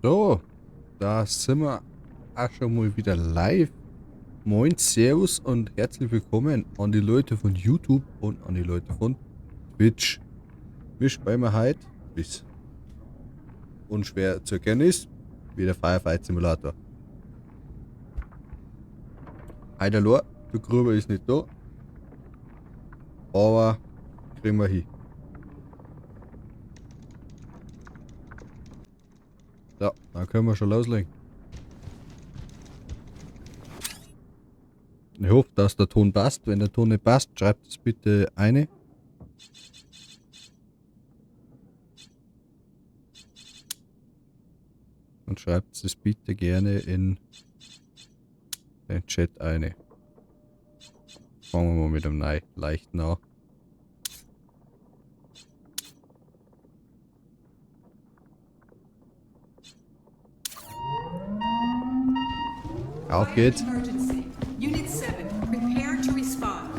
So, da sind wir auch schon mal wieder live. Moin, Servus und herzlich willkommen an die Leute von YouTube und an die Leute von Twitch. Wir spielen heute, bis unschwer zu erkennen ist, wieder Firefight Simulator. Heute allein, der Gruber ist nicht da, aber kriegen wir hin. Ja, dann können wir schon loslegen. Ich hoffe, dass der Ton passt. Wenn der Ton nicht passt, schreibt es bitte eine. Und schreibt es bitte gerne in den Chat eine. Fangen wir mal mit einem leichten an. Auf geht's. Emergency. Unit 7, prepare to respond.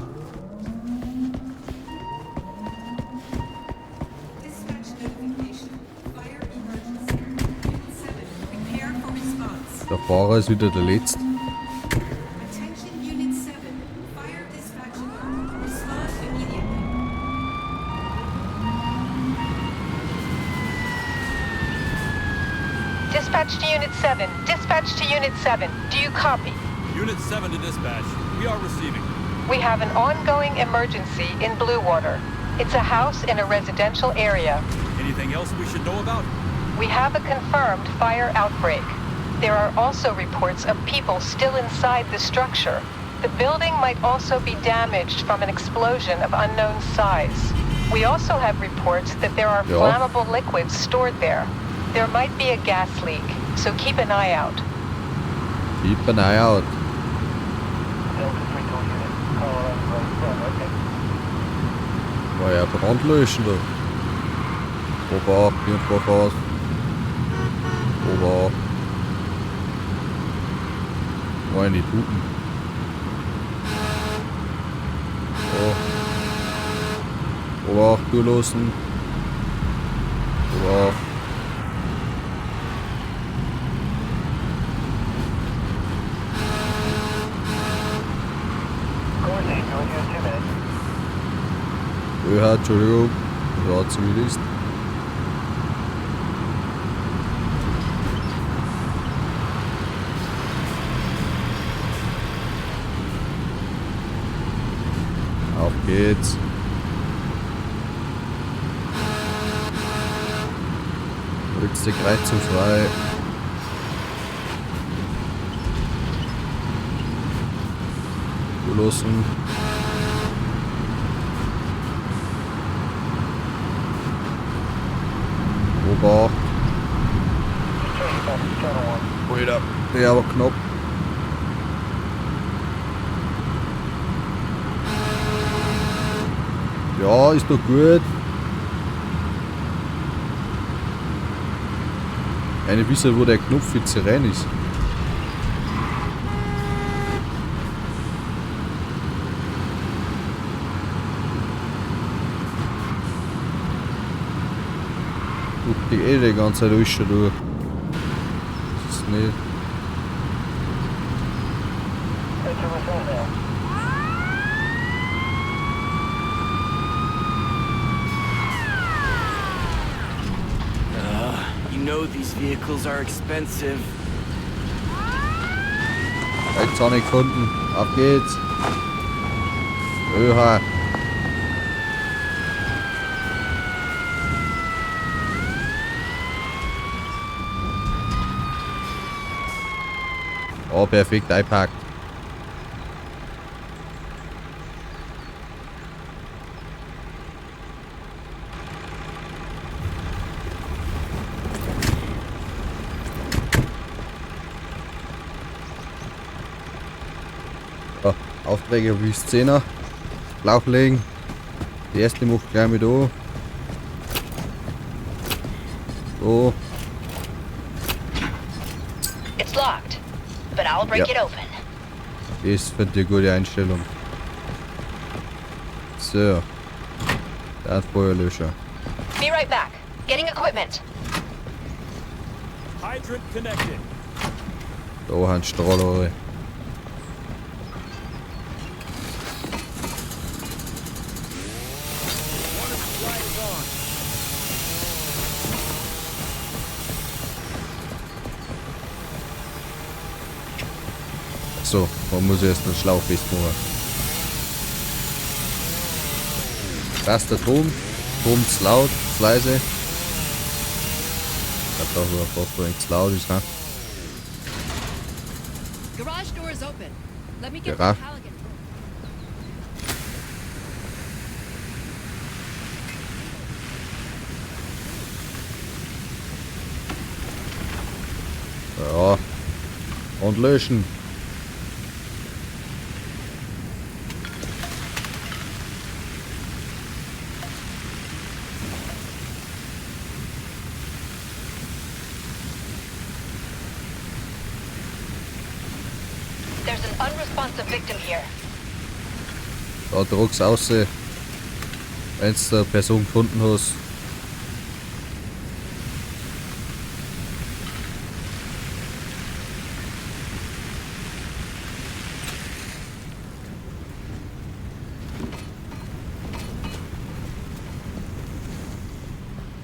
Dispatch notification. Fire emergency. Unit 7, prepare for response. Der Fahrer ist wieder der Letzte. Attention Unit 7, fire dispatch alert. Respond immediately. Dispatch to Unit 7. Dispatch to Unit 7. Do you copy? Unit 7 to dispatch. We are receiving. We have an ongoing emergency in Bluewater. It's a house in a residential area. Anything else we should know about? We have a confirmed fire outbreak. There are also reports of people still inside the structure. The building might also be damaged from an explosion of unknown size. We also have reports that there are Ja. flammable liquids stored there. There might be a gas leak, so keep an eye out. Keep an eye out. Delta 32 unit, Colorado Road, okay. War ja Brand löschen da. Obacht, hier voraus. Obacht. War ja nicht hupen. So. Obacht, durchlassen. Obacht. Ja, Entschuldigung, das war Zivilist. Auf geht's. Rückste Kreuzung frei. Zulassen. Obacht. Alter, der war knapp. Ja, ist doch gut. Eine wissen, wo der Knopf für die rein ist. Guck die eh die ganze Zeit durch schon durch. Das ist nicht. You know these vehicles are expensive. Jetzt habe ich gefunden. Auf geht's. Öha. Oh, perfekt einpackt. So, Aufträge wie 10er. Schlauch legen. Die erste macht gleich mit an. So. It's locked, but I'll break Ja. it open. Das finde ich eine gute Einstellung. So. Der Feuerlöscher. Be right back. Getting equipment. Hydrant connected. Da haben Strahlrohre. Water supply is on. So, man muss erst den Schlauch festmachen. Das ist der Ton. Ton zu laut, zu leise. Ich glaub, da war ein zu laut ist, ne? Garage door is open. Let me get Garage. the Halligan. Ja. Und löschen. There's an unresponsive victim here. Da druck's aus, wenn's der Person gefunden hast.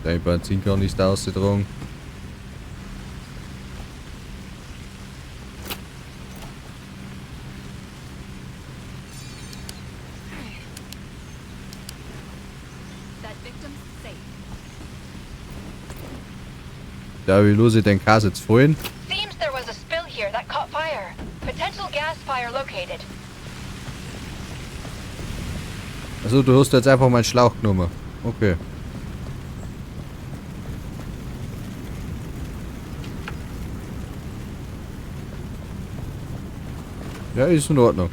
Dein Benzinkanister ausgetragen. That victim's safe. Ja, wie los ich den Kas jetzt fallen? Seems there was a spill here that caught fire. Potential gas fire located. Also du hast jetzt einfach meinen Schlauch genommen. Okay. Ja, ist in Ordnung.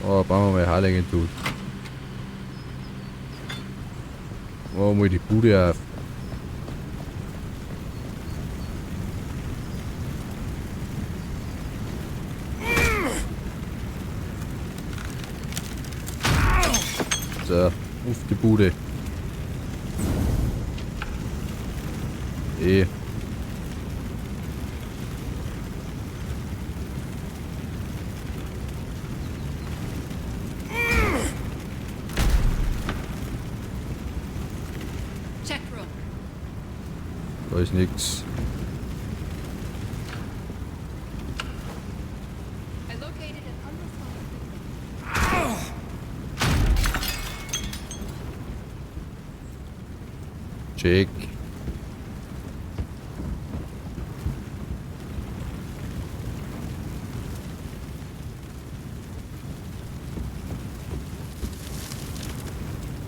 Oh, bauen wir mal Heiligen tut. Oh, mal die Bude auf. So, auf die Bude. Eh. Check room. Da ist nix. I located an unresponsive victim. Check.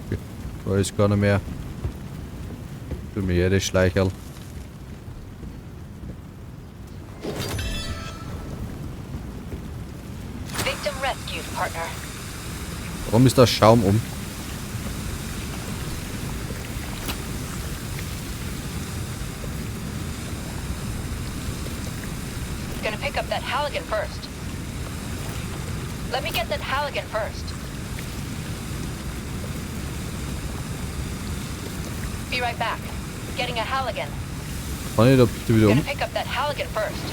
Okay, da ist keiner mehr. Tu mir her, das Schleicherl. Victim rescued, partner. Warum ist da Schaum um? Gonna pick up that Halligan first. Let me get that Halligan first. Be right back. Getting a Halligan. Kann ich da bitte wieder Gonna um? pick up that Halligan first.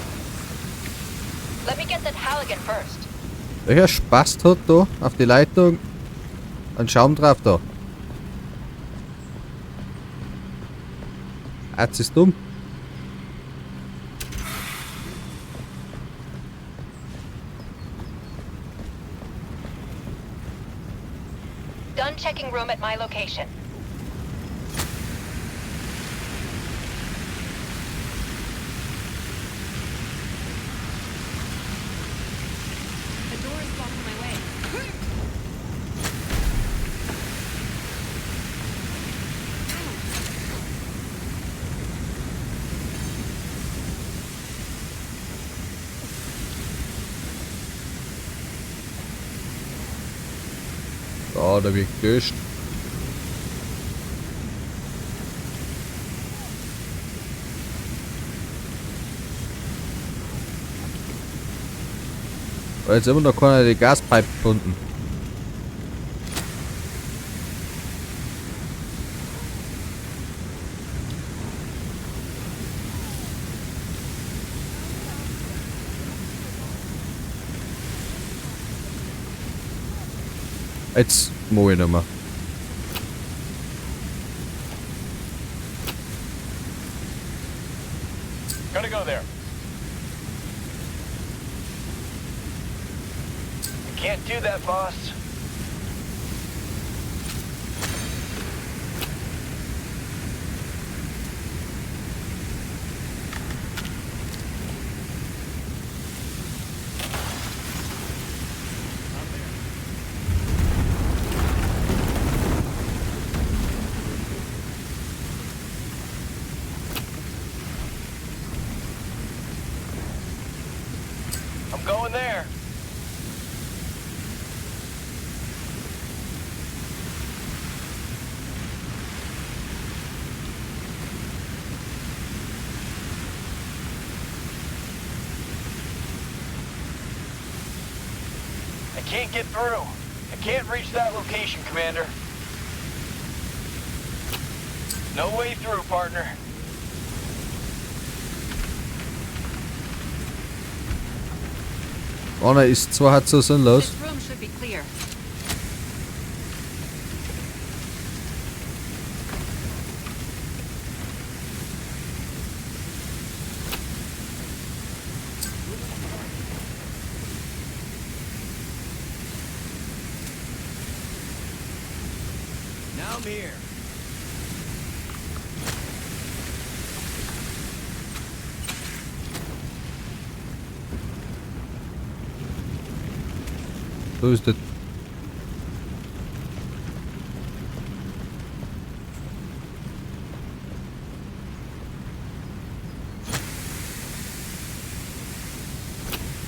Let me get that Halligan first. Welcher Spast hat da auf die Leitung einen Schaum drauf da? Arzt ist dumm. Done checking room at my location. A door is blocking my way. Da, da wird gelöscht. Aber jetzt immer noch keiner die Gaspipe gefunden. Jetzt mag ich nicht mehr. Gonna go there. I can't do that, boss. I'm going there. I can't get through. I can't reach that location, Commander. No way through, partner. Anna ist zwar hat so sinnlos. This room should be clear. Now I'm here. So ist das.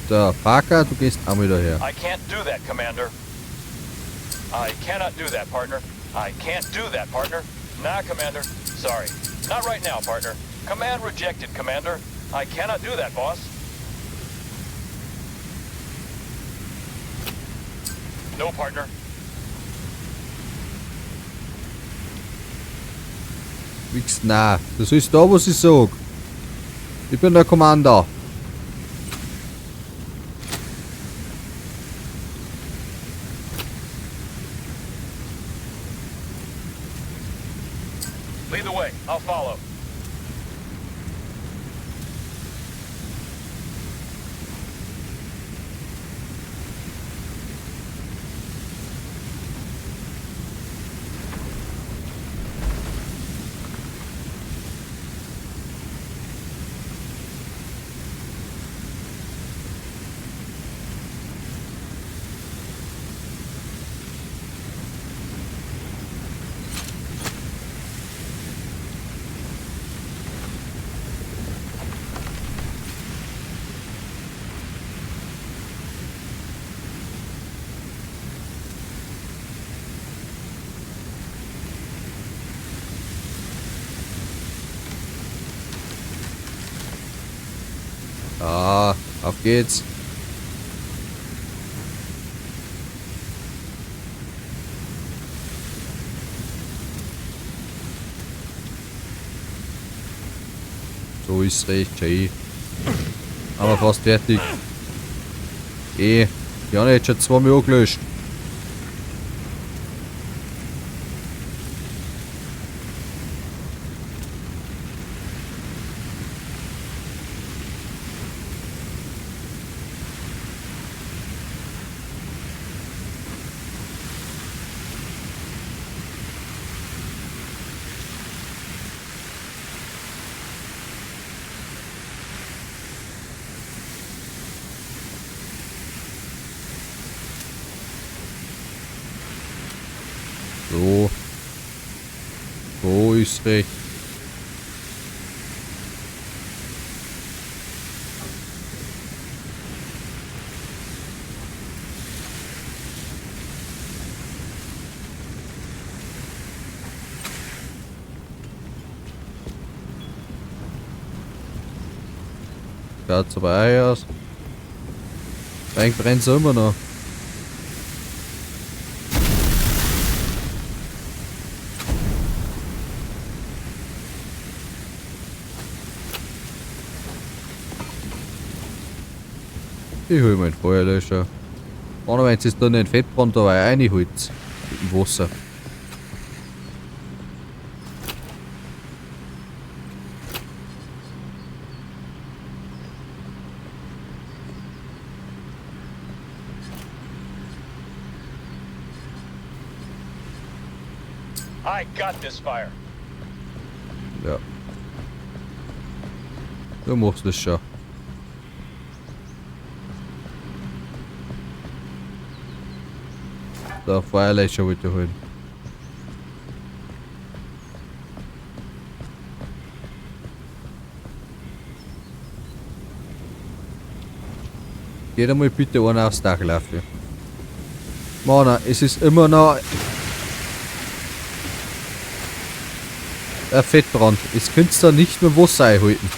So, Parker, du gehst auch wieder her. I can't do that, Commander. I cannot do that, partner. I can't do that, partner. Nah, Commander. Sorry. Not right now, partner. Command rejected, Commander. I cannot do that, boss. No, partner. Wichs, na, das ist da, was ich sag. Ich bin der Commander. Lead the way. I'll follow. Ah, auf geht's. So ist recht, Jay. Aber fast fertig. Jana hat schon zweimal angelöscht. So. So ist recht. Schaut aber auch aus. Eigentlich brennt's immer noch. Ich hol meinen Feuerlöscher. Wenn jetzt da einen Fettbrand dabei reinholt. Mit dem Wasser. I got this fire. Ja. Du machst das schon. Der Feuerlöscher wollte ich holen. Geht einmal bitte einer aufs Dach laufen. Mann, es ist immer noch der Fettbrand. Es könnt's da nicht mehr Wasser einhalten.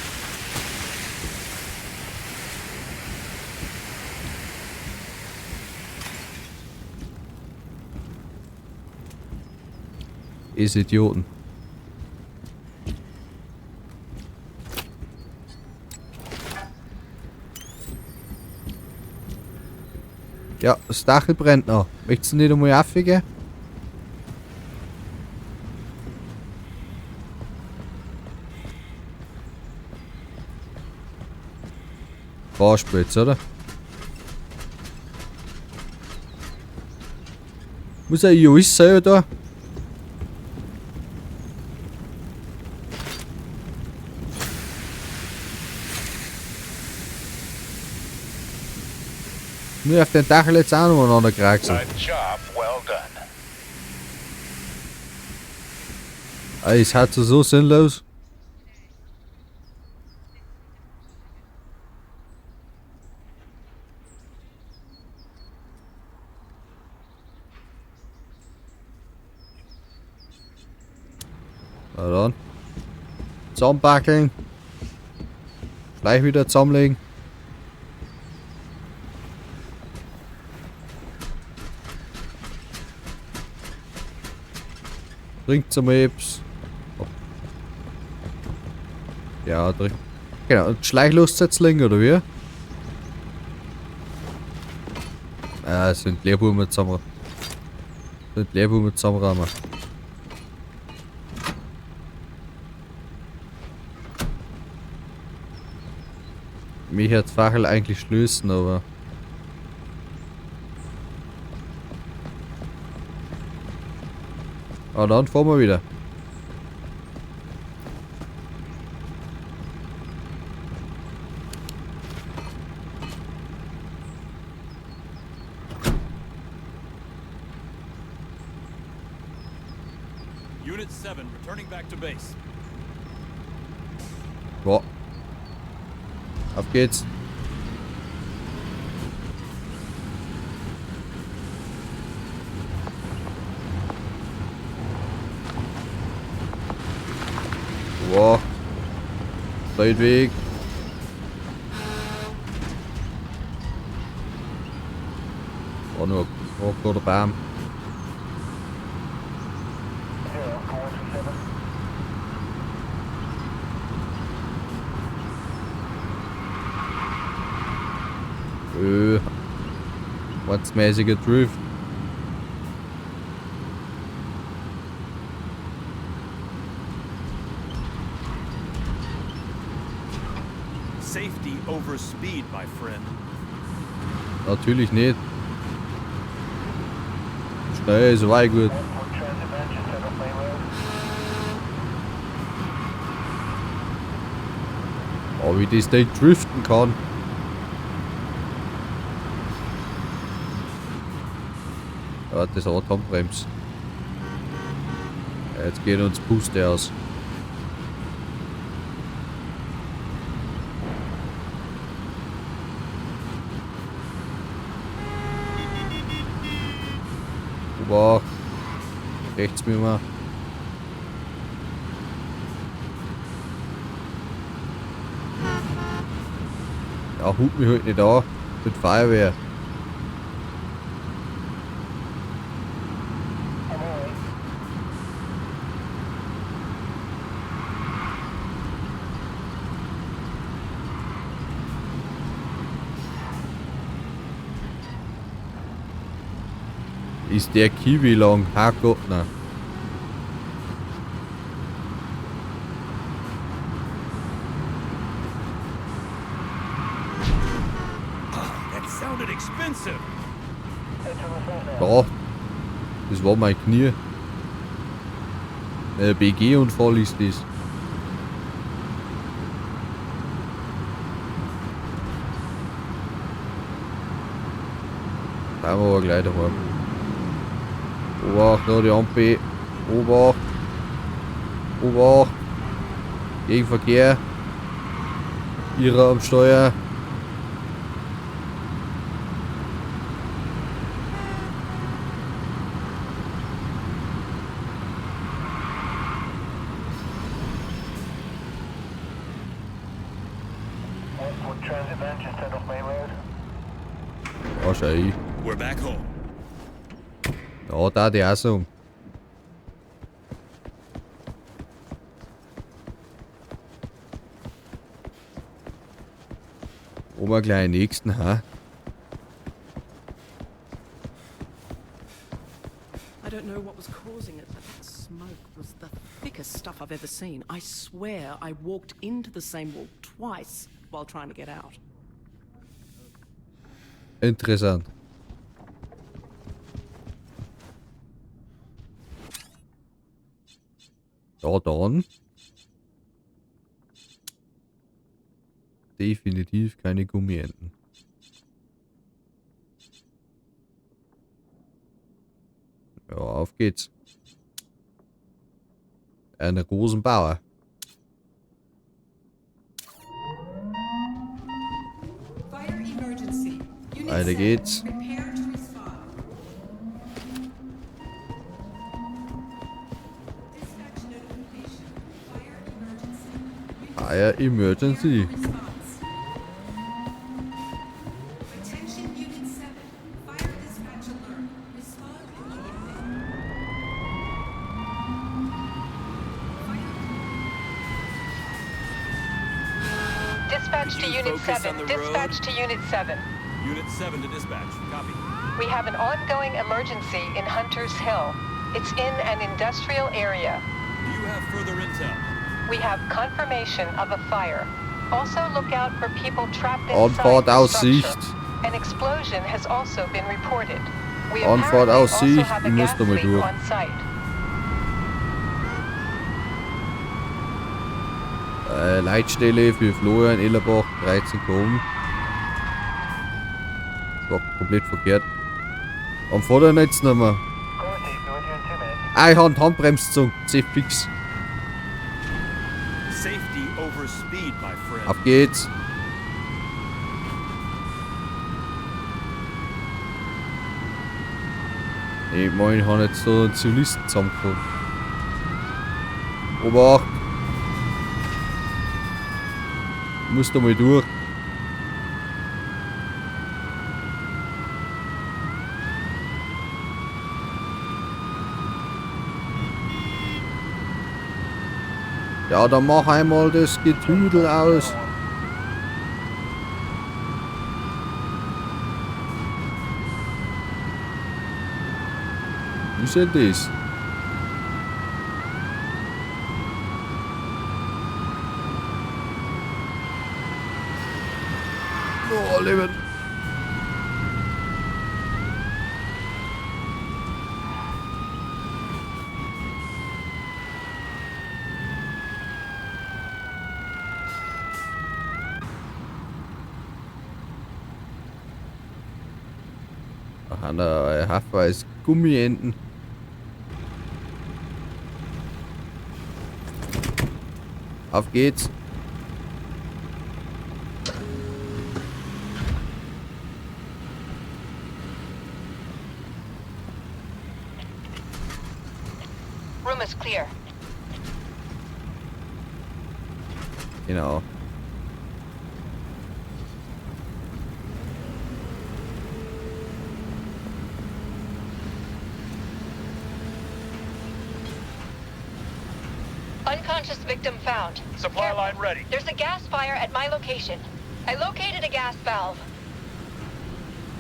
Ist Idioten. Ja, das Dachel brennt noch. Möchtest du nicht einmal aufgehen? Fahrspritz, oder? Muss ja alles sein da? Nur auf den Dachel jetzt auch noch aneinander kraxeln. A job well done. Es hat so sinnlos. Na dann. Zusammenpackeln. Gleich wieder zusammenlegen. Trinkt zum etwas. Ja, trink. Genau, und Schleichlust-Setzling, oder wie? Es sind Leerbuben zusammen. Sind Leerbuben zusammenrahmen. Mich hat Fackel eigentlich schlösen, aber. Ah, dann fahren wir wieder. Unit 7 returning back to base. Boah. Auf geht's. Boah. Feldweg. Oh, nur oh, Gott, der Baum. Ortsmäßiger Drift. Safety over speed, my friend. Natürlich nicht. Schnell ist weit gut. Oh, wie das Ding driften kann. Ja, das hat Handbremse. Ja, jetzt geht uns Puste aus. Obacht. Rechts mir mal. Ja, hut mich halt nicht an. Mit Feuerwehr. Ist der Kiwi lang? Herrgott, nein. That sounded expensive. Ja, das war mein Knie. BG-Unfall ist das. Da haben wir aber gleich daheim. Obacht, da die Ampel. Obacht. Obacht. Gegenverkehr. Ihrer am Steuer. Transit van just turned off Main Road. Ja, schau ich. We're back home. Ja, da die auch so. Oben gleich den nächsten, ha? I don't know what was causing it, but that smoke was the thickest stuff I've ever seen. I swear I walked into the same wall twice while trying to get out. Interessant. Ja, dann. Definitiv keine Gummienten. Ja, auf geht's. Eine Rosenbauer. Fire emergency. Unit Weiter 7, geht's. Prepare to respond. Dispatch notification. Fire emergency. Unit Fire emergency. Prepare for response. Attention Unit 7. Fire dispatch alert. Respond immediately. Fire Dispatch Could to you Unit focus 7. on the Dispatch road? to Unit 7. Unit 7 to dispatch. Copy. We have an ongoing emergency in Hunters Hill. It's in an industrial area. Do you have further intel? We have confirmation of a fire. Also look out for people trapped inside Anfahrt the Aussicht. structure. An explosion has also been reported. We Anfahrt apparently also Aussicht. have a Ich muss gas da mal leak durch. on site. Leitstelle für Florian Ellerbach, 13 km. Das war komplett verkehrt. Am Vordernetz nochmal. Call received. Be with you in 2 minutes. Ah, ich hab die Handbremse gezogen. Safe fix. Safety over speed, my friend. Auf geht's. Ich meine, ich habe jetzt so einen Zivilisten zusammengekommen. Obacht! Ich muss da mal durch. Ja, dann mach einmal das Getüdel aus. Wie ist denn das? Oh, Leben. Da haben wir Hafer Gummienten. Auf geht's. Room is clear. Genau. Unconscious victim found. Supply Careful. line ready. There's a gas fire at my location. I located a gas valve.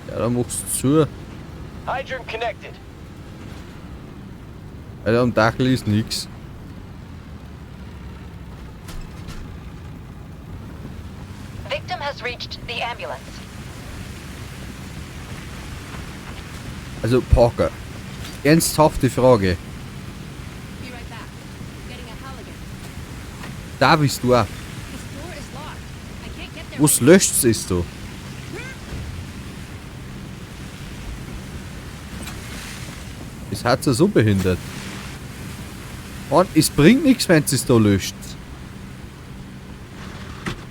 Ja, dann machst du zu. Hydrant connected. Also am Dachl ist nix. Victim has reached the ambulance. Also Parker. Ernsthafte Frage. Be right back. Getting a Halligan. Da bist du auch. This door is locked. I can't get there. Was löscht's ist du? Es hat ja so behindert. Und es bringt nichts, wenn es da löscht.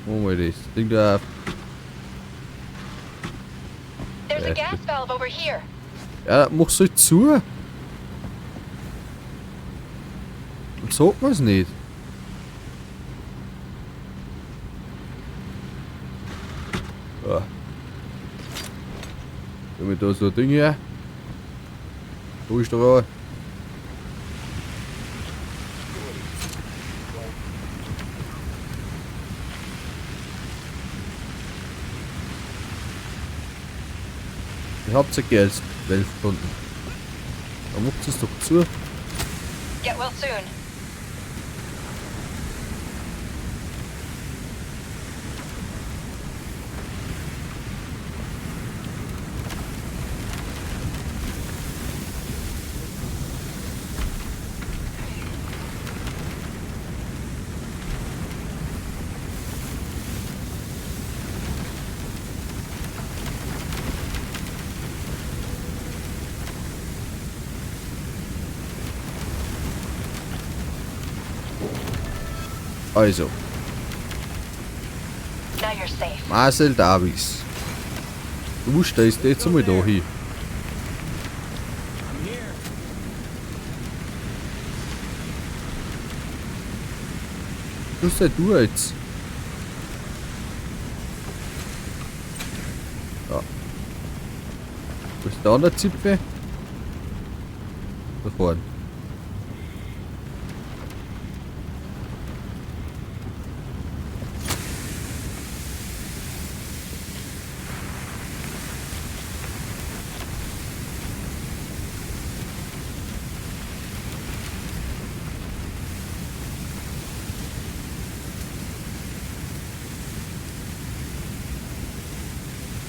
Oh mal das Ding da. There's a gas valve over here. Ja, mach's halt zu. Und sagt man's nicht. Ja. Nehmen wir da so ein Ding her. Wo ist der Rohr? Ich hab's ja Geld 12 Stunden. Da macht es doch zu. Get well soon. Also, Now you're safe. Marcel Davies. Du stellst jetzt einmal da hin. I'm here. Du sei du jetzt. Ja. Wo ist der andere Zipfel? Da vorne.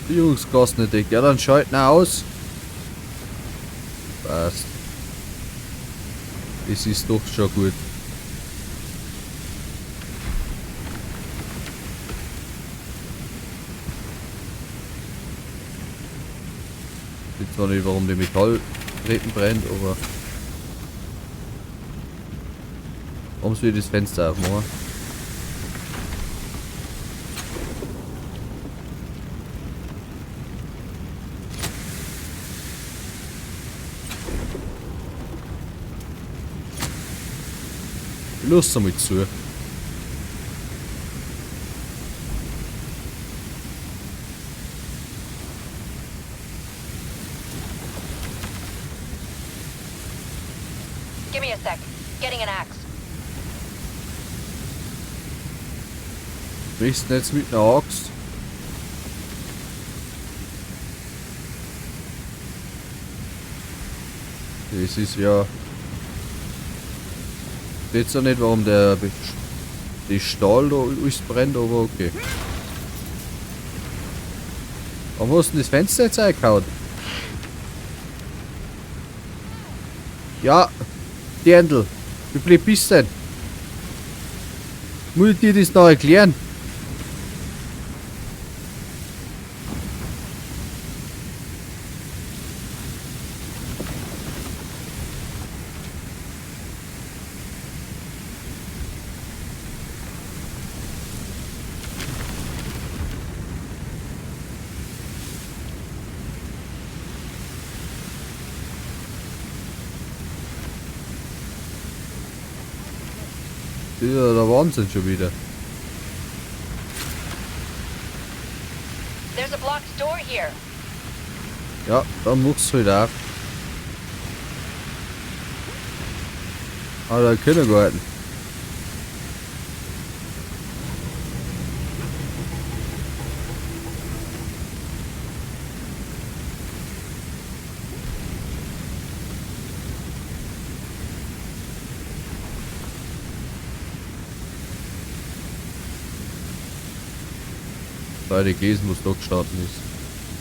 Führungskosten entdeckt. Ja, dann schalten wir aus. Passt. Es ist doch schon gut. Ich weiß zwar nicht, warum die Metalltreten brennt, aber... Warum soll ich das Fenster aufmachen? Los damit zu. Give me a sec. Getting an axe. Bist jetzt mit einer Axt? Das ist ja... Ich weiß ja nicht, warum der die Stahl da alles brennt, aber okay. Warum hast du denn das Fenster jetzt eingehauen? Ja, Dirndl, wie blöd bist du denn? Muss ich dir das noch erklären? Das ist ja der Wahnsinn schon wieder. There's a blocked door here. Ja, dann musst du halt auf. Ah, der Kindergarten. Beide gelesen, was da gestanden ist.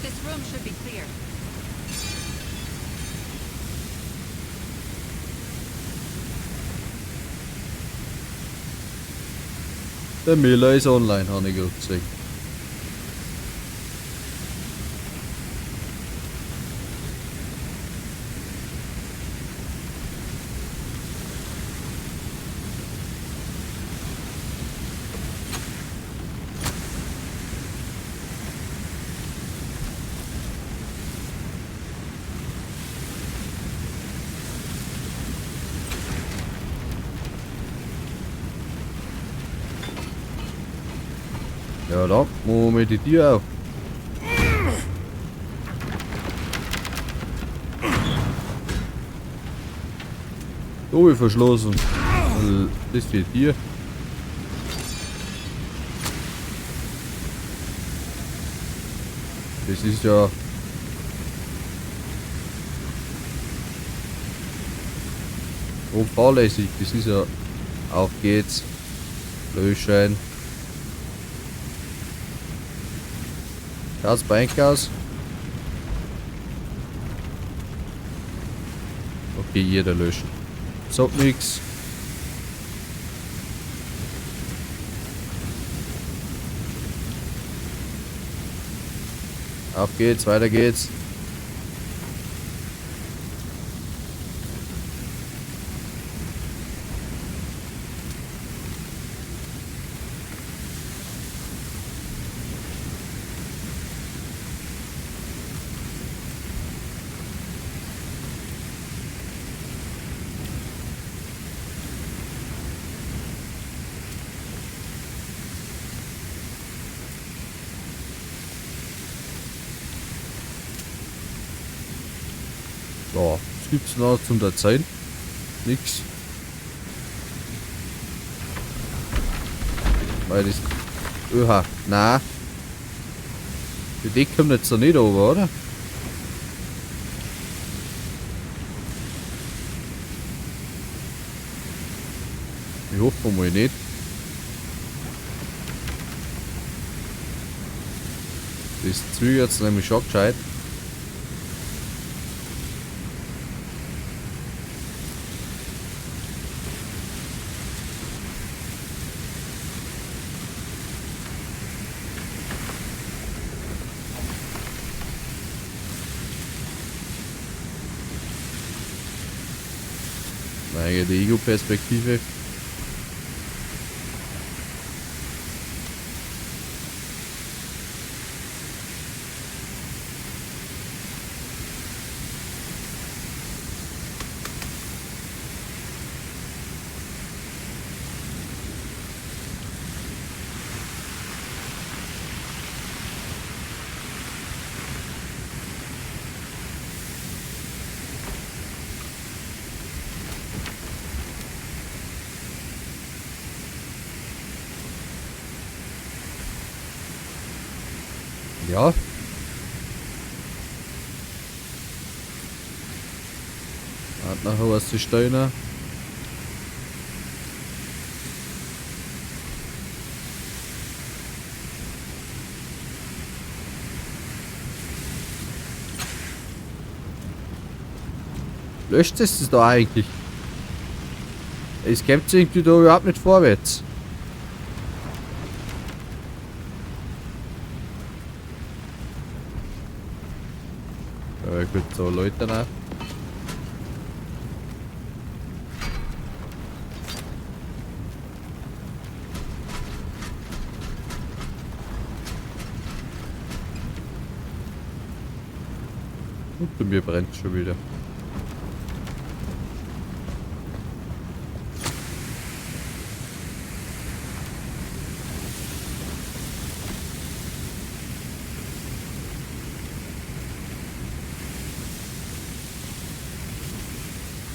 This room should be clear. Der Miller ist online, habe ich gerade gesehen. Ja, da machen wir die Tür auf. So, verschlossen. Das ist die Tür. Das ist ja... Grob fahrlässig. Das ist ja... Auf geht's. Löschen. Schaut's bei aus. Okay, jeder löschen. Sagt nix. Auf geht's, weiter geht's. So, was gibt's noch zum Erzählen? Nix. Weil das... Oha, na. Die Decke kommt jetzt da nicht runter, oder? Ich hoffe mal nicht. Das zögert nämlich schon gescheit. Die Ego-Perspektive. Ja. Hat nachher was zu steuern. Löscht es da eigentlich? Es kommt irgendwie da überhaupt nicht vorwärts. Ja, gut, so Leute nach. Und bei mir brennt schon wieder.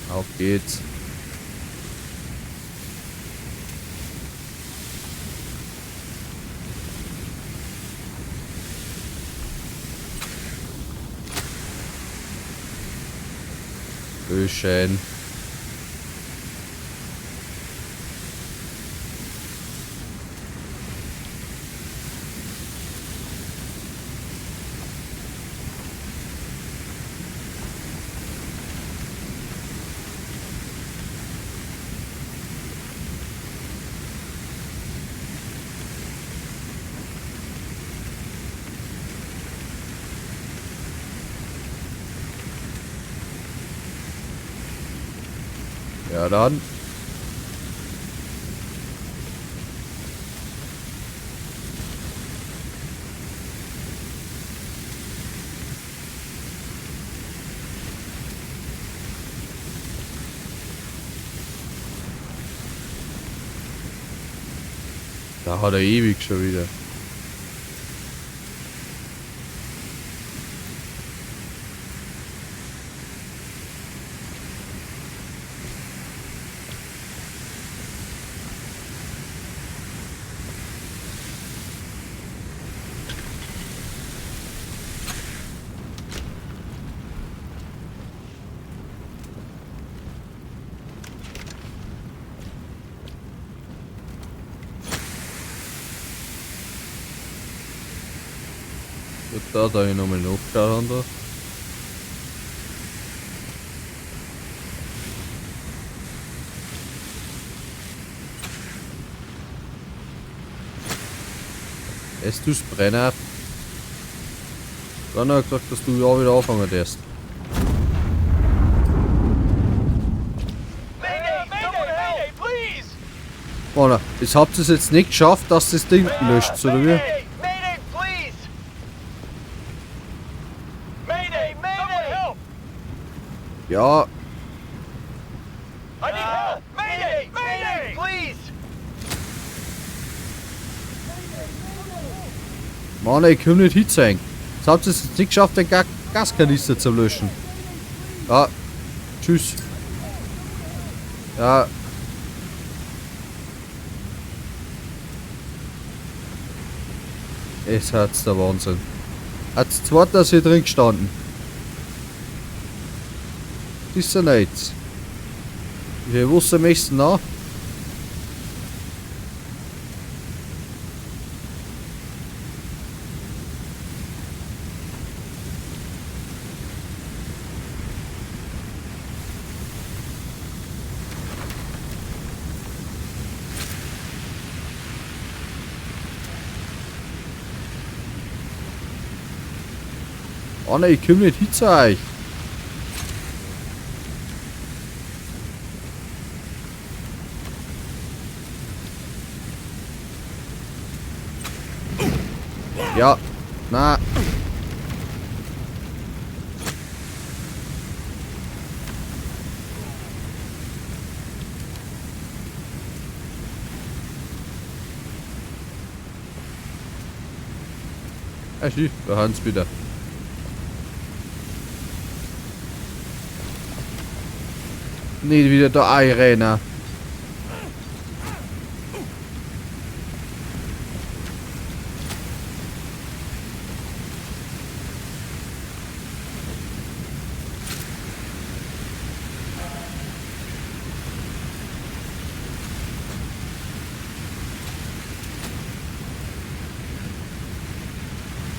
Auf geht's. Schön. Ja, dann. Da hat er ewig schon wieder. Da da ich nochmal nachschauen da. Es du's Brenner. Dann hat er gesagt, dass du ja wieder anfangen darfst. Mann, jetzt habt ihr es jetzt nicht geschafft, dass das Ding löscht, oder wie? Ja. I need help! Mayday! Mayday! Please! Mann, ich komm nicht hinzeigen. Jetzt habt ihr es jetzt nicht geschafft, den Gaskanister zu löschen. Ja. Tschüss. Ja. Es hat's der Wahnsinn. Hat's zwar, dass hier drin gestanden. Das ist ja nichts. Wie viel Wasser möchtest du noch? Oh ne, ich komme nicht hin zu euch. Ja, na. Ah, schief, wir haben's wieder. Nicht wieder der Arena.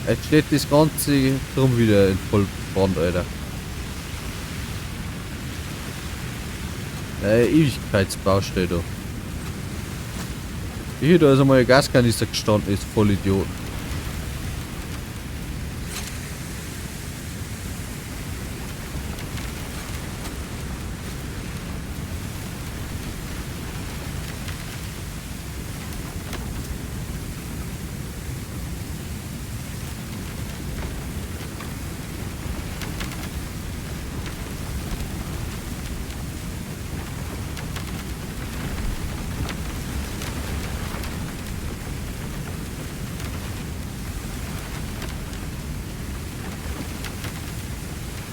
Jetzt steht das Ganze drum wieder in Vollbrand, Alter. Ewigkeitsbaustelle da. Hier, da ist einmal ein Gaskanister gestanden, ist voll Idioten.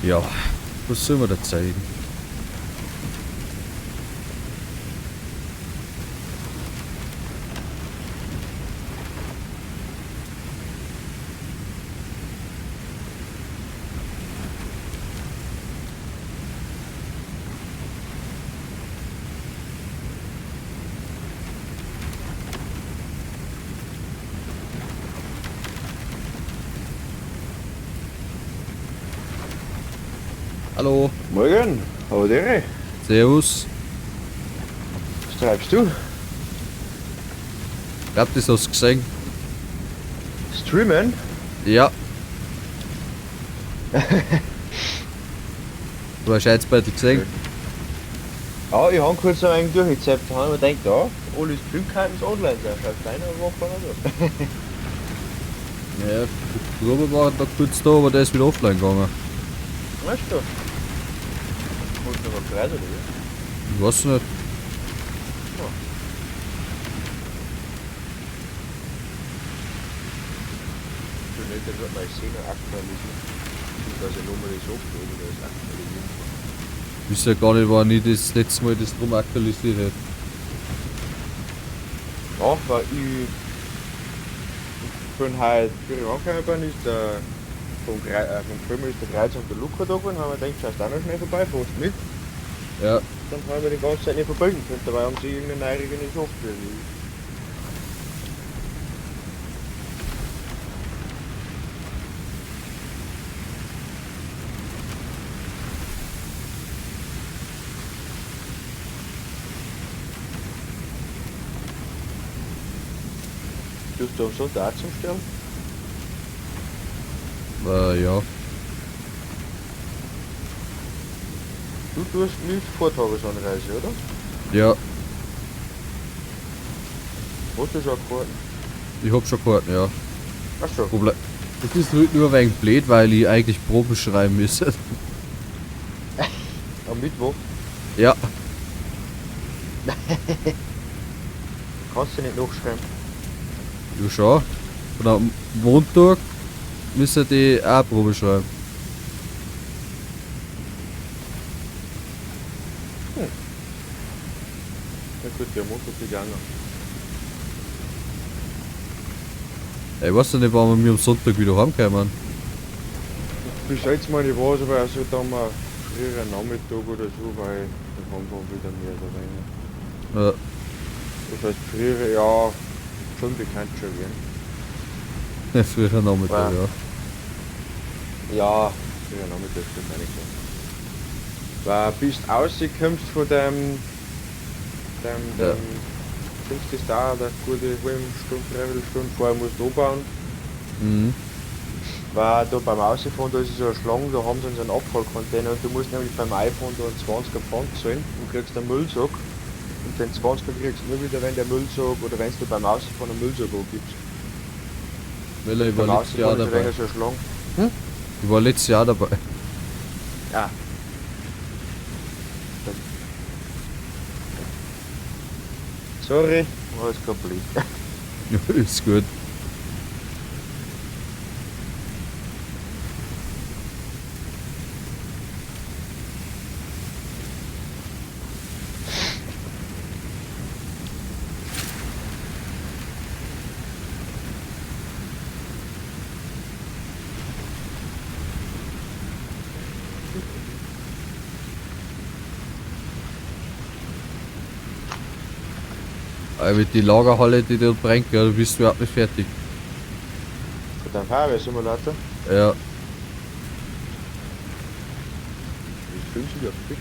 Ja, was soll man da zeigen? Hallo. Morgen, hallo Dere. Servus. Was treibst du? Ich hab das hast du gesehen. Streamen? Ja. Du hast jetzt bei dir gesehen. Ja, ich hab kurz noch einen durchgezappt, da hab ich mir gedacht, ja, alle Streamkarten ist online sein, schaut kleiner, aber war keiner da. Ja, die Probe war da kurz da, aber der ist wieder offline gegangen. Weißt du? Muss noch was bereit, oder wie? Ich weiß nicht. Ja. Ich will nicht, der wird mal sehen und aktualisieren. Beziehungsweise nur mal das Software oder das aktualisieren. Ich wüsste ja gar nicht, wann ich das letzte Mal das drum aktualisiert hätte. Ja, weil ich bin halt, wie ich angekommen bin, ist der vom Krömer ist der Kreuz und der Luca da gewesen, haben wir gedacht, schaust auch noch schnell vorbei, fährst mit. Ja. Dann haben wir die ganze Zeit nicht verbinden können, dabei haben sie irgendeine eigene Software. Tust du am Sonntag auch zum Stellen? Ja. Du tust mit Vortagesanreise, oder? Ja. Hast du schon Karten? Ich hab schon Karten, ja. Ach so. Problem. Das ist halt nur wegen blöd, weil ich eigentlich Proben schreiben müsste. Am Mittwoch? Ja. Kannst du nicht nachschreiben? Ja schon. Und am Montag müssen die auch Probe schreiben. Hm. Na gut, der Montag geht auch noch. Ich weiß ja nicht, wann wir am Sonntag wieder heimkommen. Bis jetzt mal nicht was, aber also dann mal früheren Nachmittag oder so, weil dann haben wir wieder mehr oder weniger. Ja. Das heißt früher, ja, schon bekannt schon werden. Ja, früher Nachmittag, ja. Ja. Ja, früher Nachmittag stimmt eigentlich nicht. Weil bis du rauskommst von dem ja. Findest du das da, eine gute halbe Stunde, dreiviertel Stunde vorher musst du anbauen. Mhm. Weil da beim Ausfahren, da ist so eine Schlange, da haben sie so einen Abfallcontainer und du musst nämlich beim iPhone da einen 20er Pfand zahlen und kriegst einen Müllsack. Und den 20er kriegst du nur wieder, wenn der Müllsack oder wenn du beim Ausfahren einen Müllsack angibst. Weil ich war letztes Jahr dabei. So eine Hm? Ich war letztes Jahr dabei. Ja. Sorry, war jetzt grad blöd. Ja, ist gut. Aber die Lagerhalle, die dort brennt, ja, du bist überhaupt nicht fertig. Von deinem Feuerwehr-Simulator? Ja. Das fühlt sich ja fit.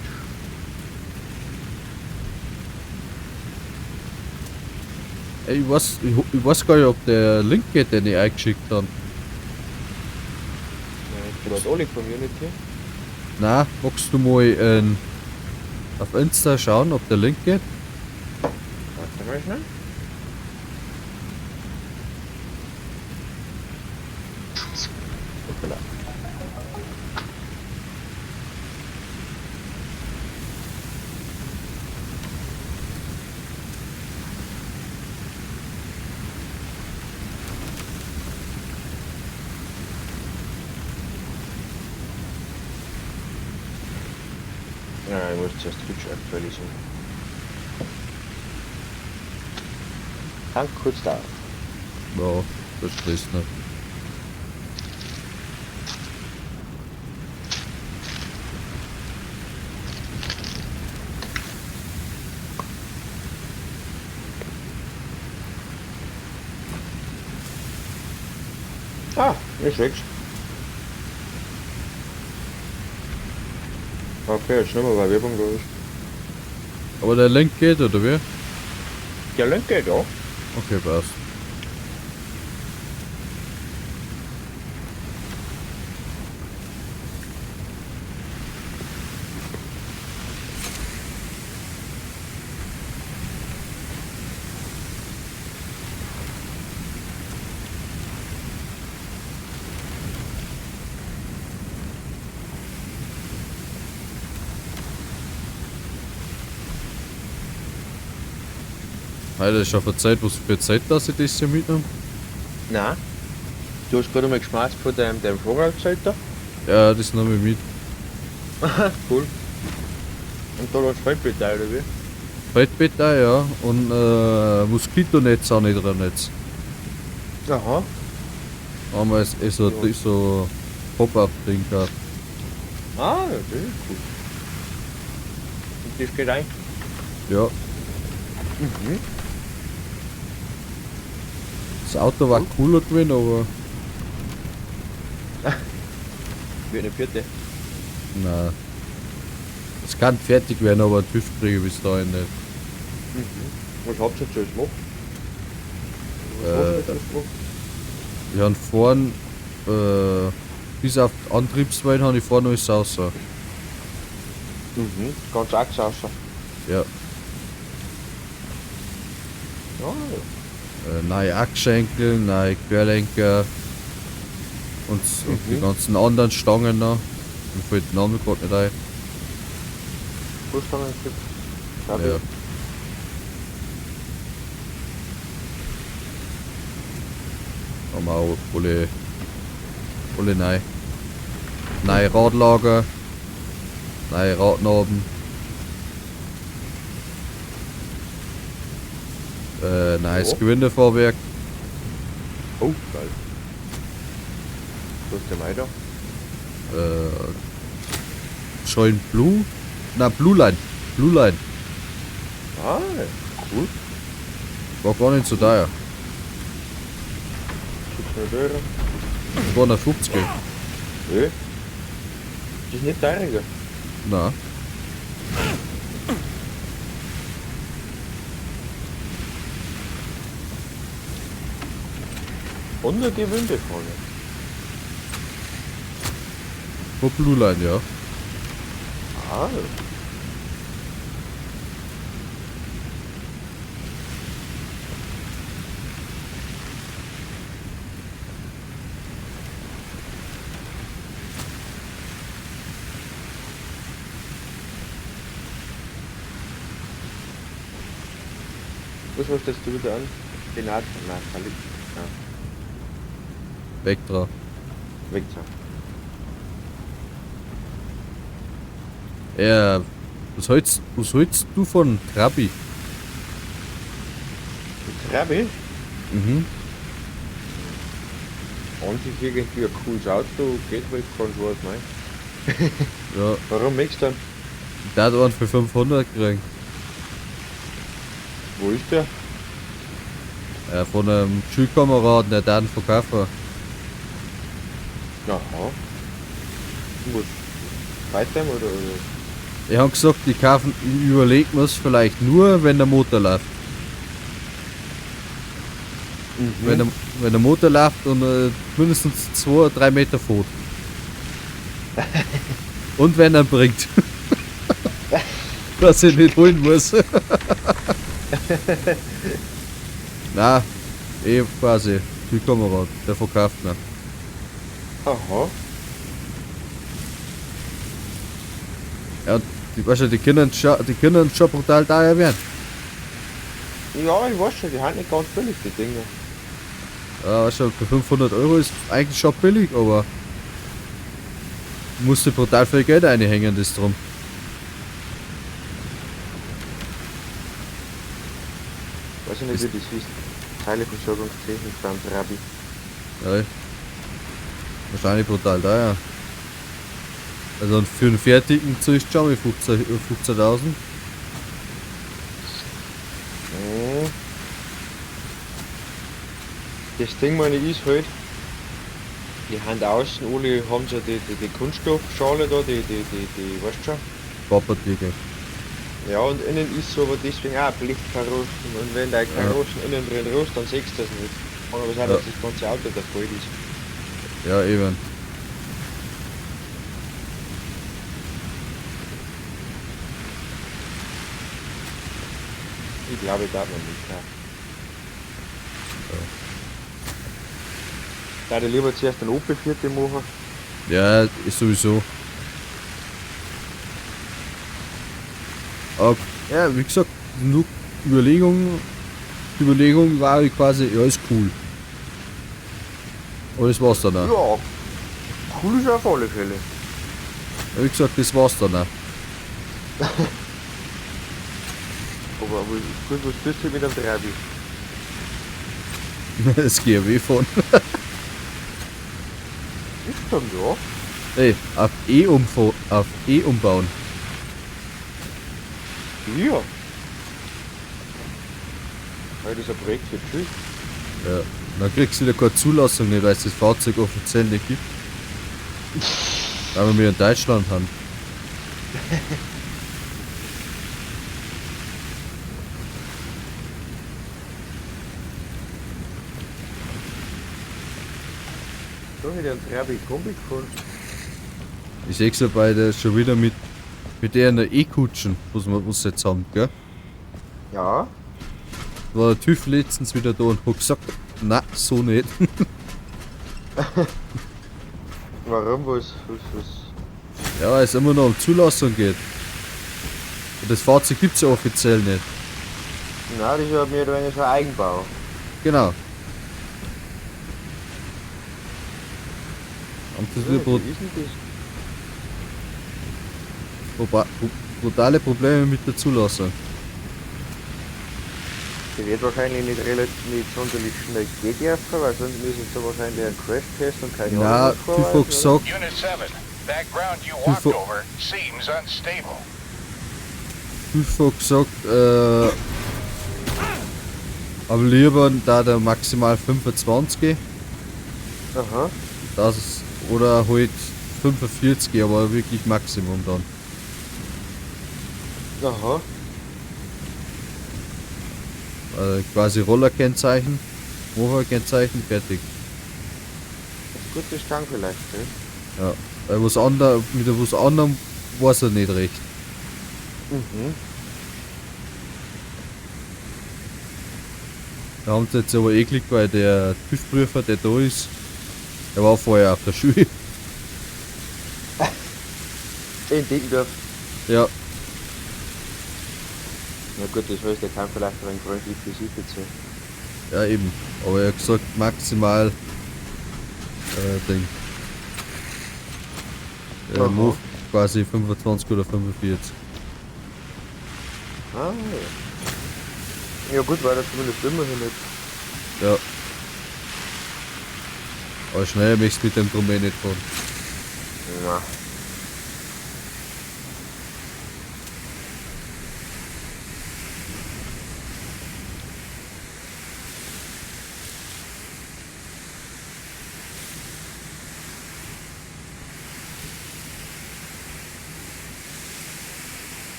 Ey, ich weiß gar nicht, ob der Link geht, den ich eingeschickt habe. Ja, ich alle Community. Nein, magst du mal auf Insta schauen, ob der Link geht? Warte mal schnell. Hoppala. Ja, ich muss zuerst Twitch aktualisieren. Kann kurz dauern. Ja, das stresst nicht. Ah, ich seh's. Okay, jetzt nicht mehr, weil Werbung da ist. Aber der Link geht, oder wie? Der Link geht, ja. Okay, passt. Alter, ist schon verzeiht, was für Zeit, dass ich das hier mitnehme? Nein. Du hast gerade mal geschmeißt von deinem Vorratszelt da. Ja, das nehme ich mit. Cool. Und da das Feldbett oder wie? Feldbett auch, ja. Und Moskitonetz auch nicht drin jetzt. Aha. Haben wir jetzt so, Ja. so Pop-Up-Ding gehabt. Ah, ja, das ist cool. Und das geht ein? Ja. Mhm. Das Auto war cooler gewesen, aber. Wird eine vierte. Nein. Es kann fertig werden, aber einen TÜV kriege ich bis dahin nicht. Mhm. Was habt ihr jetzt alles gemacht? Was hast du jetzt alles gemacht? Wir haben vorn, bis auf die Antriebswellen habe ich vorne alles raus. Mhm. Ganz Achse raus. Ja. Ja, ja. Neue Achsschenkel, neue Querlenker und die ganzen anderen Stangen noch. Mir fällt der Name gerade nicht ein. Fußstangen gibt. Ja. Haben wir auch alle neu. Neue Radlager, neue Radnaben. Neues Ja. Gewindefahrwerk. Oh, geil. Wo ist der Mai da? Scheun Blue? Na, Blue Line. Blue Line. Ah, cool. War gar nicht so teuer. 600 Euro. 250. Ja. Das ist nicht teurer, gell? Na. Und eine Gewindefalle. Wo Blue Line, ja. Ah. Was hast jetzt du wieder an? Den Art, nein, Kali. Nein, Vectra. Vectra. Ja, was hältst du von Trabi? Trabi? Mhm. An sich irgendwie ein cooles Auto, geht halt kein Schwarz, nein. Ja. Warum möchtest du denn? Der hat einen für 500 gekriegt. Wo ist der? Ja, von einem Schulkameraden, der dann verkauft. Aha. Was? Weiter oder? Ich hab gesagt, die kaufen, ich überleg mir's vielleicht nur, wenn der Motor läuft. Mhm. Wenn der Motor läuft und mindestens 2 oder 3 Meter fährt. Und wenn er bringt. Dass ich nicht holen muss. Na, quasi. Schulkamerad, der verkauft mir. Aha. Ja, die, weißt du, die können schon brutal teuer werden. Ja, ich weiß schon, die sind nicht ganz billig, die Dinger. Ja, weißt du, für 500 Euro ist eigentlich schon billig, aber musst du brutal viel Geld einhängen, das drum. Weiß ich nicht, wie das ist. Teileversorgungstechnik beim Trabi. Ja, wahrscheinlich brutal teuer. Also für einen fertigen zahlst du schon mal 15.000. Mhm. Das Ding meine ich ist halt, die haben außen alle haben so die Kunststoffschale da, die, weißt du schon? Pappardecke. Ja, und innen ist so aber deswegen auch Blechkarossen und wenn der Karossen innen drin rost, dann siehst du das nicht. Kann aber sein, Ja. dass das ganze Auto da voll ist. Ja, eben. Ich glaube, ich darf man nicht kaufen. Ja. Da ich lieber zuerst einen Opel 4 machen. Ja, ist sowieso. Aber, ja, wie gesagt, nur Überlegungen. Die Überlegung war quasi, ja, ist cool. Und das war's dann auch. Ja, cool ist auf alle Fälle. Wie gesagt, das war's dann auch. Aber gut, was tust du mit einem Trabi? Das GRW fahren. Ist dann ja. Ey, auf E auf E umbauen. Ja. Weil das ist ein Projekt für die Schule. Ja. Dann kriegst du wieder keine Zulassung nicht, weil es das Fahrzeug offiziell nicht gibt. Weil wir in Deutschland haben. Da hätte ich einen Trabi Kombi gefunden. Ich seh's ja bei der schon wieder mit der in der E-Kutschen, was wir was jetzt haben, gell? Ja. War der TÜV letztens wieder da und hat gesagt, na, so nicht. Warum? Was? Ja, weil es immer noch um Zulassung geht. Und das Fahrzeug gibt's ja offiziell nicht. Nein, das ist ja mehr oder weniger so ein Eigenbau. Genau. Und das Ja, wird wie ist denn das? brutale Probleme mit der Zulassung. Die wird wahrscheinlich nicht relativ nicht sonderlich schnell gehen dürfen, weil sonst müssen sie wahrscheinlich einen Crashtest und keine Na, Ahnung was TÜV hat vorweisen, gesagt, Unit 7, that ground you walked over seems unstable. TÜV hat gesagt, am lieber da der maximal 25. Aha. Das ist, oder halt 45, aber wirklich Maximum dann. Aha. Also quasi Rollerkennzeichen, Mofa-Kennzeichen, fertig. Das ist gut, das kann vielleicht, ne? Ja, weil was ander, mit was anderem weiß er nicht recht. Mhm. Da haben sie jetzt aber eh Glück, weil der TÜV-Prüfer, der da ist, der war vorher auf der Schule. In Deggendorf. Ja. Na gut, das heißt, der kann vielleicht ein wenig freundlich gesichtet sein. Ja, eben. Aber er hat gesagt, maximal Ding. Move quasi 25 oder 45. Ah, ja. Ja gut, war das zumindest immerhin nicht. Ja. Aber schneller möchtest du mit dem Drum eh nicht fahren. Na.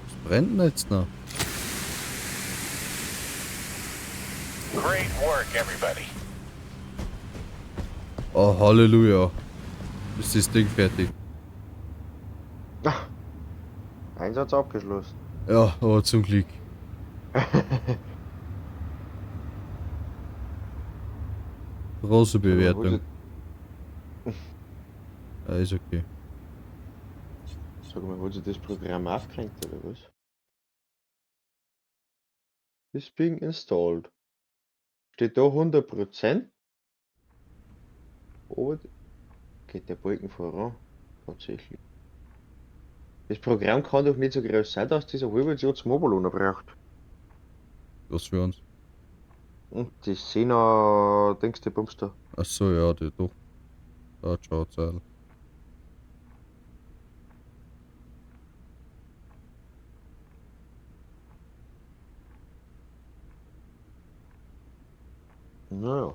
Was brennt denn jetzt noch? Great work, everybody. Oh, Halleluja. Ist das Ding fertig? Ach, Einsatz abgeschlossen. Ja, aber zum Glück. Große Bewertung. Ja, ist okay. Sag mal, hat sich das Programm aufgehängt oder was? Is being installed. Steht da 100%? Aber geht der Balken voran? Tatsächlich. Das Programm kann doch nicht so groß sein, dass dieser halbe Jahr zum Oberlohner braucht. Was für uns? Und die Sena, denkst du, Bumster? Achso, ja, die doch. Da schaut's aus. Naja.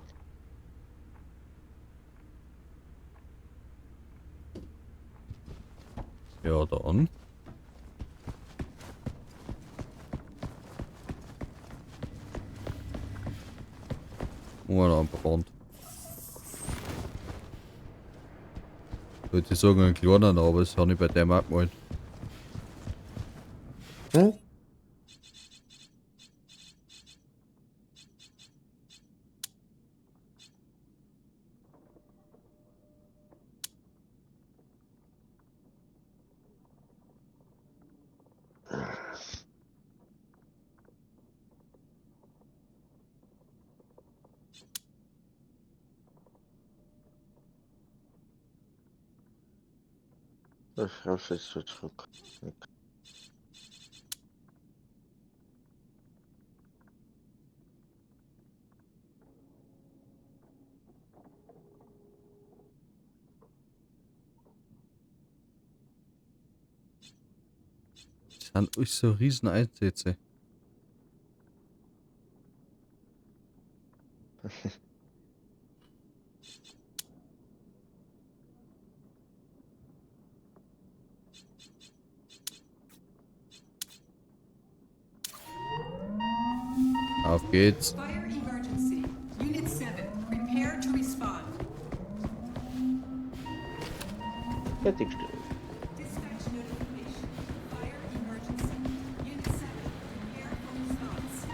Ja, dann. Oh, da am Brand. Wollte ich sagen, einen kleinen, aber das habe ich bei dem auch gemalt. Hm? Das raus jetzt so zurück. Das sind euch so riesen Einsätze. Auf geht's. Fire emergency. Unit 7, prepare to respond. Fertiggestellt. Dispatch notification. Fire emergency. Unit 7, prepare for response.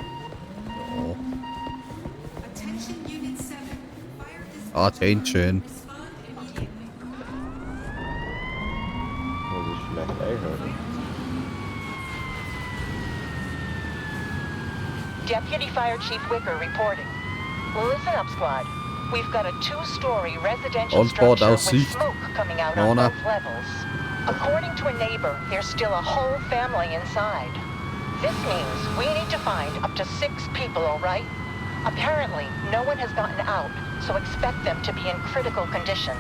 Ja. Attention Unit 7. Fire dispatch. Attention. Respond immediately. Muss ich vielleicht einhören. Deputy Fire Chief Wicker reporting. Listen up, squad. We've got a two-story residential Antwort structure aus with Sicht. smoke coming out on Mona. both levels. According to a neighbor, there's still a whole family inside. This means we need to find up to 6 people, all right? Apparently, no one has gotten out, so expect them to be in critical condition.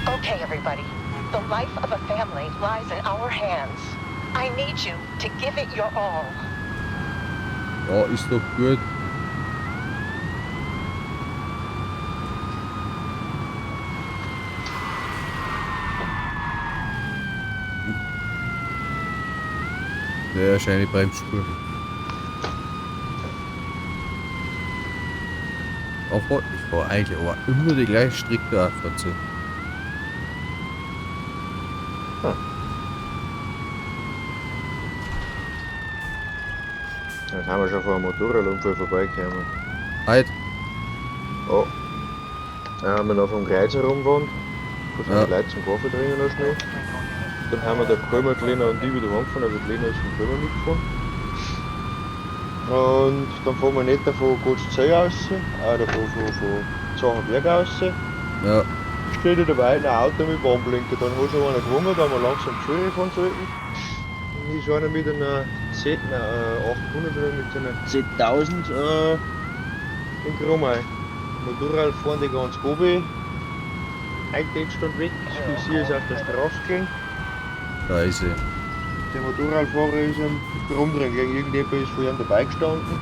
Okay, everybody. The life of a family lies in our hands. I need you to give it your all. Ja, ist doch gut. Der scheine Bremsspur. Obwohl, ich fahre eigentlich aber immer die gleiche Strecke auf dazu. Da sind wir schon vor einem Motorradunfall vorbeigekommen. Halt. Oh. Dann haben wir noch vom Kreuz herumgewandt. Da sind Ja. die Leute zum Kaffee trinken noch schnell. Dann haben wir der Krömer, die Lena und ich wieder heimgefahren, also die Lena ist vom Krömer mitgefahren. Und dann fahren wir nicht von Gottzell raus, oder von Zachenberg raus. Ja. Steht da dabei ein Auto mit Warnblinker. Dann hat schon einer gewungen, da wir langsam Schule fahren sollten. Und ist einer mit einer Z, nein, 800 oder mit einer Z1000 in Krumau. Motorrad fahren die ganz oben, eingedetscht und weg. Das Visier ist auf der Straße gelegen. Scheiße. Der Motorradfahrer ist am Krumm drin, gegen irgendjemand ist vor ihm dabei gestanden.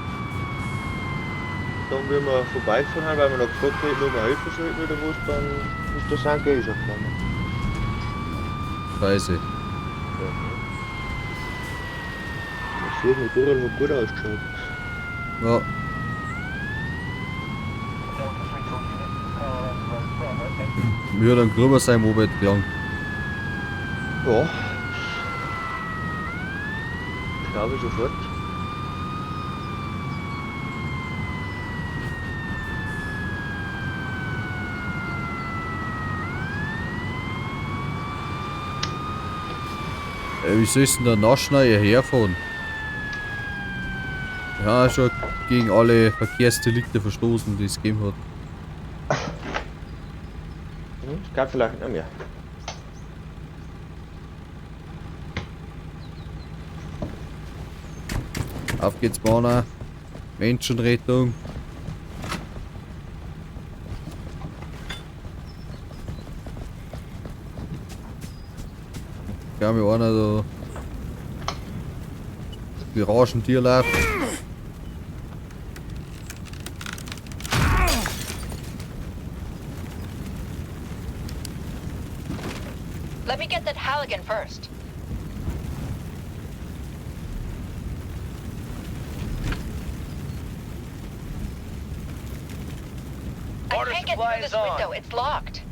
Dann, wie wir vorbeigefahren haben, weil wir noch gefragt hätten, ob wir helfen sollten oder was, dann ist der Sanke eh schon gekommen. Scheiße. Ja. Das Motorrad hat gut ausgeschaut. Ja. Mir hat ein Gruber sein Moped gelangt. Ja. Glaube ich sofort. Wie soll ich denn da nachschnell hierher fahren? Ja, schon gegen alle Verkehrsdelikte verstoßen, die es gegeben hat. Es gab vielleicht noch mehr. Auf geht's, Mona. Menschenrettung. Kann mir einer da Garagentier läuft. Let me get that Halligan first. I Water can't get supply through this is on. window. It's locked.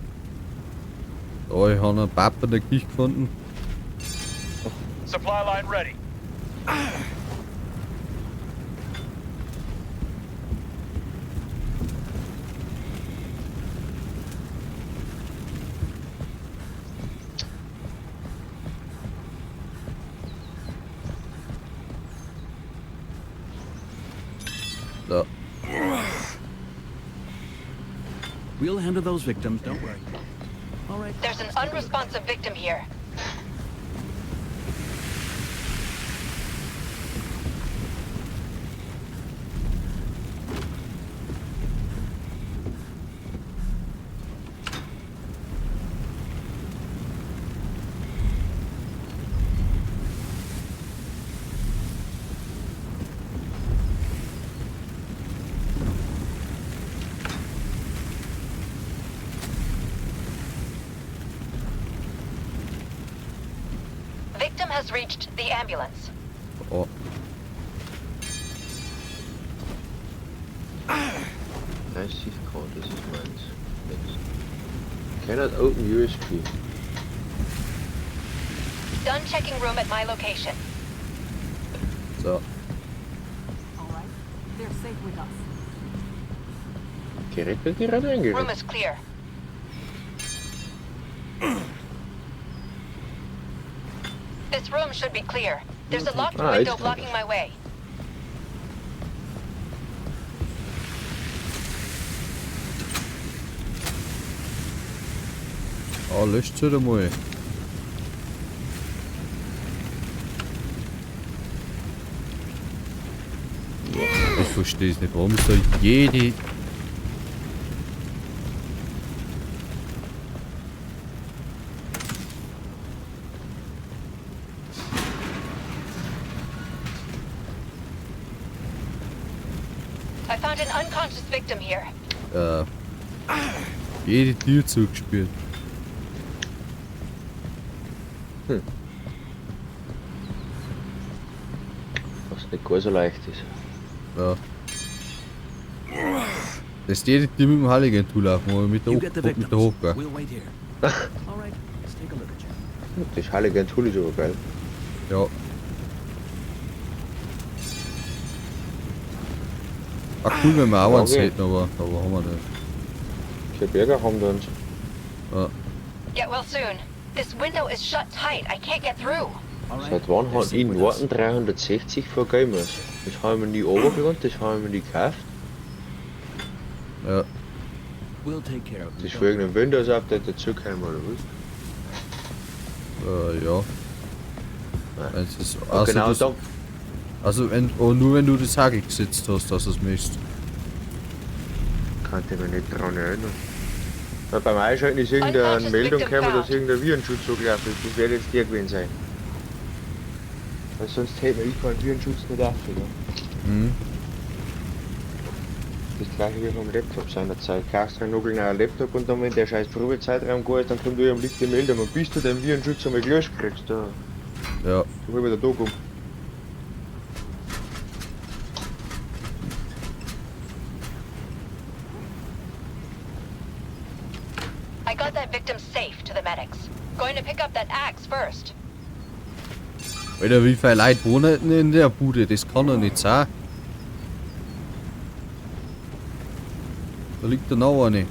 Da, ich habe einen Papa in der Küche gefunden. Supply line ready. So. We'll handle those victims, don't worry. All right. There's an unresponsive victim here. Victim has reached the ambulance. Oh. 30 K, das ist meins. Next. Cannot open USB. Done checking room at my location. So. All right. They're safe with us. Gerät wird gerade Room eingerichtet. is clear. This room should be clear. There's a locked Ah, window it's- blocking my way. Ah, löscht halt einmal. Ich verstehe es nicht. Warum ist da jede... I found an unconscious victim here. Jede Tür zugespielt. Was nicht gar so leicht ist. Ja. Das ist jede Tür mit dem Halligan zulaufen, oder mit der, You get the mit der victims. Hochgah. We'll wait here. All right, let's take a look at you. Das Halligan Tool ist aber geil. Ja. Ach cool, wenn wir auch eins Okay. hätten, aber haben wir nicht. Die Berger haben da uns. Ja. Get well soon. This window is shut tight. I can't get through. All right. Seit wann they're hat safe ich with us. Norton 360 vor Gamers? Das haben wir nie runtergeladen, das haben wir nie gekauft. Ja. We'll take care of them. Das ist für irgendein Windows-Update dazugekommen, oder was? Ja. Nein. Es ist, Und also, genau das, da, also wenn, oh, nur wenn du das Hagel gesetzt hast, dass du es möchtest. kann ich mich nicht dran erinnern. Weil beim Einschalten ist irgendeine Unconscious Meldung victim gekommen, dass found. irgendein Virenschutz so gelaufen ist. Das wird jetzt der gewesen sein. Weil sonst hätte man ich keinen Virenschutz nicht auf, oder? Mhm. Das gleiche wie vom Laptop seinerzeit. Kaufst du einen nagelneuen Laptop und dann, wenn der scheiß Probezeitraum gar ist, dann kommt du liegt die Meldung und bis du den Virenschutz einmal gelöscht kriegst, da Ja. da hol ich wieder da um. I got that victim safe to the medics. Going to pick up that axe first. Alter, wie viele Leute wohnen denn in der Bude? Das kann doch nicht sein. Da liegt da noch eine.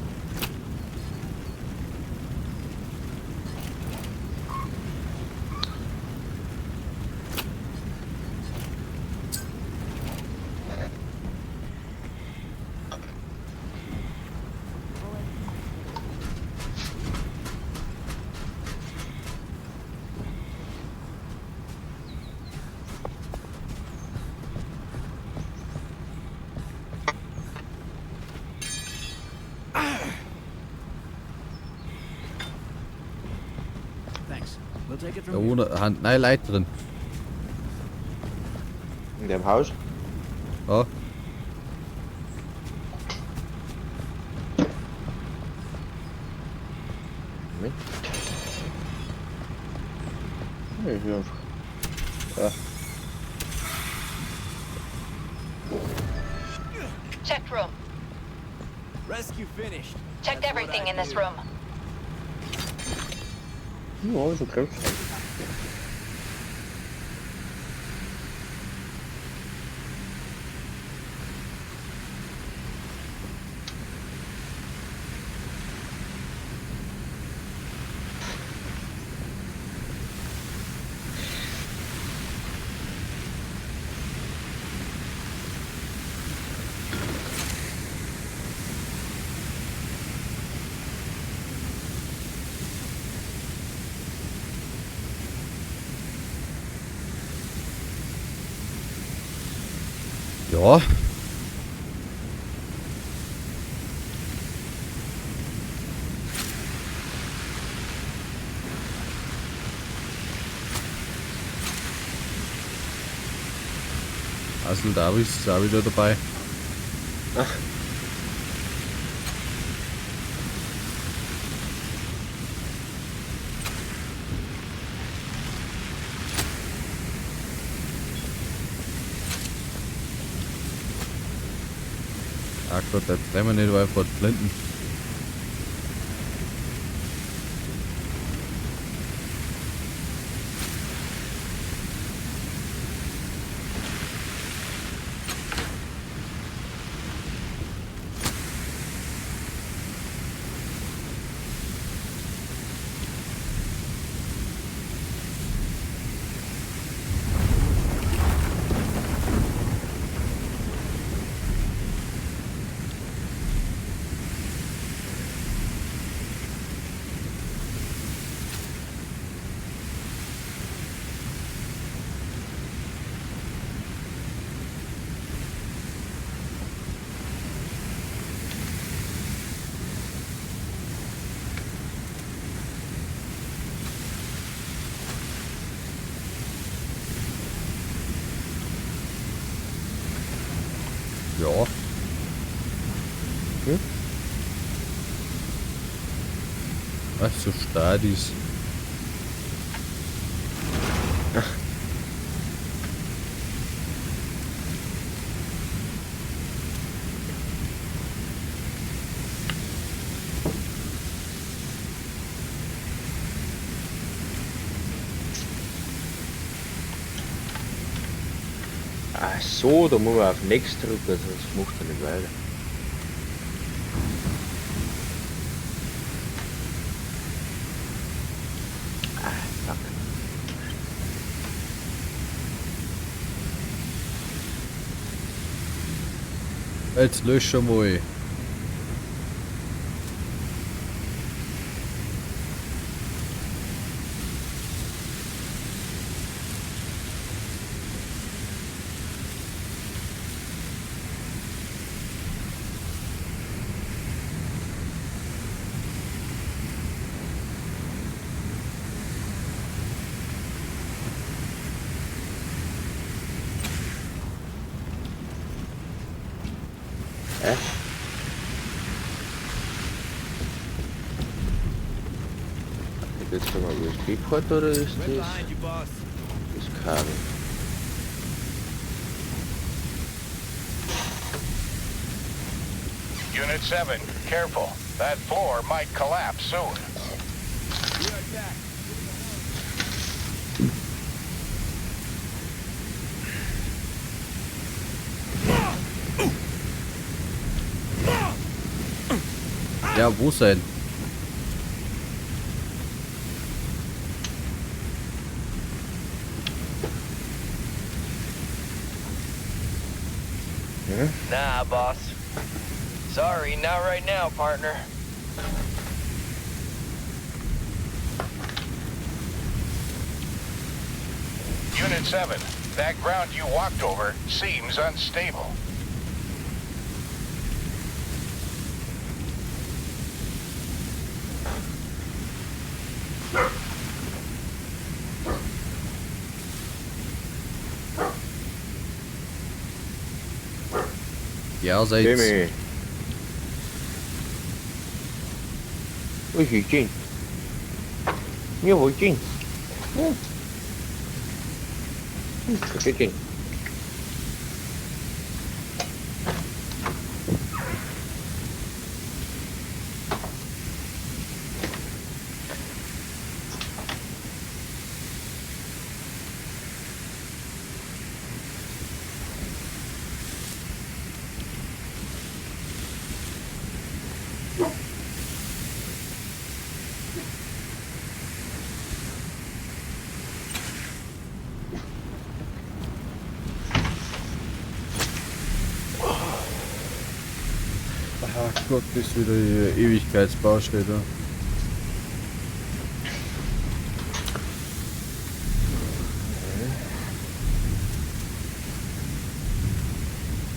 Thanks. We'll take it Da from here. wohnen haben neun Leute drin. In dem Haus? Ja. Moment. Ja, ich will einfach. Ja. Checked room. Rescue finished. Checked That's what everything I in this do. room. Ja, so groß. Ja. Asel Davis ist auch wieder dabei. Ach. Ach Gott, da trennen wir nicht einfach blenden. Ja. Hm? Was so Stadis. Ach so, da muss man auf Next drücken, sonst macht er nicht weiter. Ah, fuck. Jetzt lösch schon mal. Hä? Jetzt mal USB-Port oder ist das das Kabel? Unit 7, careful. That floor might collapse soon. Ja, wo sein? Nah, boss. Sorry, not right now, partner. Unit 7, that ground you walked over seems unstable. Ja, seid. Jimmy. Wo ist denn? Ja, wo ist denn? Hm. Wo ist denn? Ach Gott, ist wieder die Ewigkeitsbaustelle.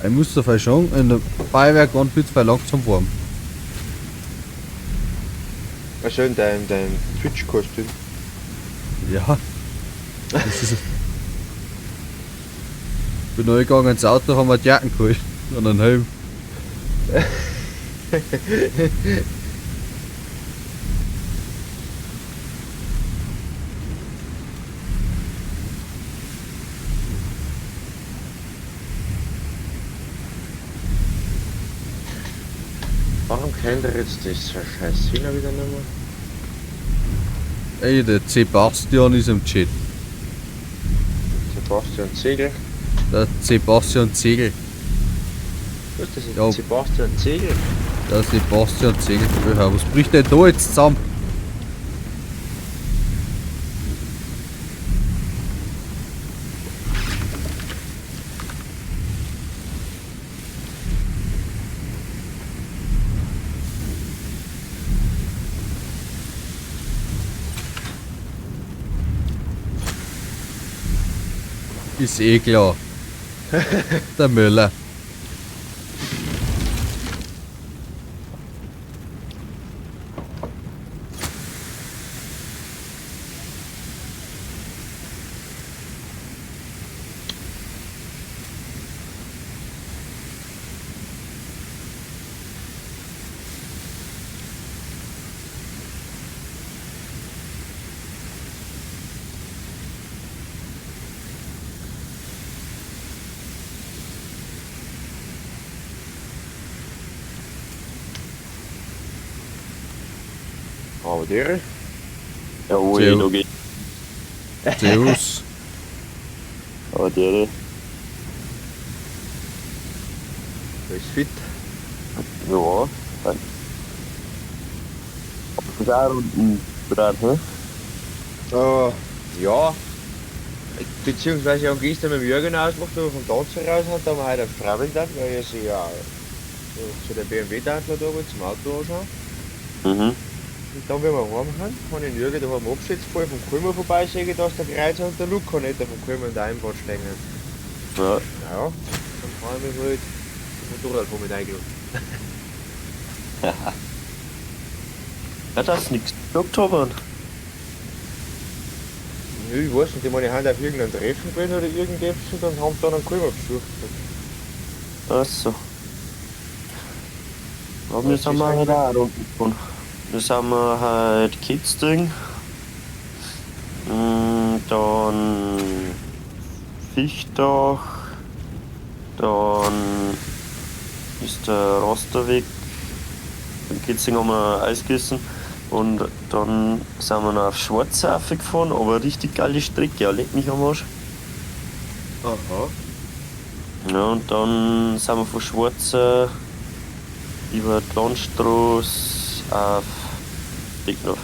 Ich muss da schon in der Feuerwehr ganz bisschen langsam fahren. Also in dein Twitch-Kostüm. Ja. Das ist. Bin neu gegangen ins Auto, haben wir die Jacken geholt. Und einen Helm. Warum kennt er jetzt das scheiß Sina wieder nicht mehr? Ey, der Sebastian ist im Chat. Sebastian Zegel. Der Sebastian Zegel. Was ist das? Ja. Sebastian Zegel? Der Sebastian Zegel. Ja, was bricht denn da jetzt zusammen? Ist eh klar. Der Müller. Aber der? Jawohl, Servus. da geht. Servus. Aber der, Der ist fit. ja. Das ist auch unten dran, hä? Ja. Beziehungsweise am gestern mit dem Jürgen ausgemacht, wo wir vom Tanzen raus sind, da haben wir heute auf Straubing gedacht, weil ich sich ja zu der BMW-Dampfler da wollte, zum Auto anschauen. Mhm. Und dann, wenn wir heim sind, kann ich den Jürgen daheim absetzen, voll vom Kulmer vorbei, sehe ich, dass der Kreuzer und der Luca nicht vom Kulmer in der Einfahrt stehen. Ja. Ja, dann fahren wir halt das Motorrad von mit eingeladen. Ja, das ist nichts gesagt haben. Nö, ich weiß nicht, die meine haben auf irgendeinem Treffen gewesen oder irgendetwas und dann haben sie dann einen Kulmer besucht. Ach so. Aber wir sind mal halt auch runtergefahren. Wir sind wir halt Kitzing. Dann Fichtach. Dann ist der Rosterweg. Im Kitzing haben wir Eis gegessen. Und dann sind wir noch auf Schwarzsaufe gefahren, aber richtig geile Strecke, ja, leck mich am Arsch. Aha. Ja, und dann sind wir von Schwarzer über die Landstraße auf Deckendorf.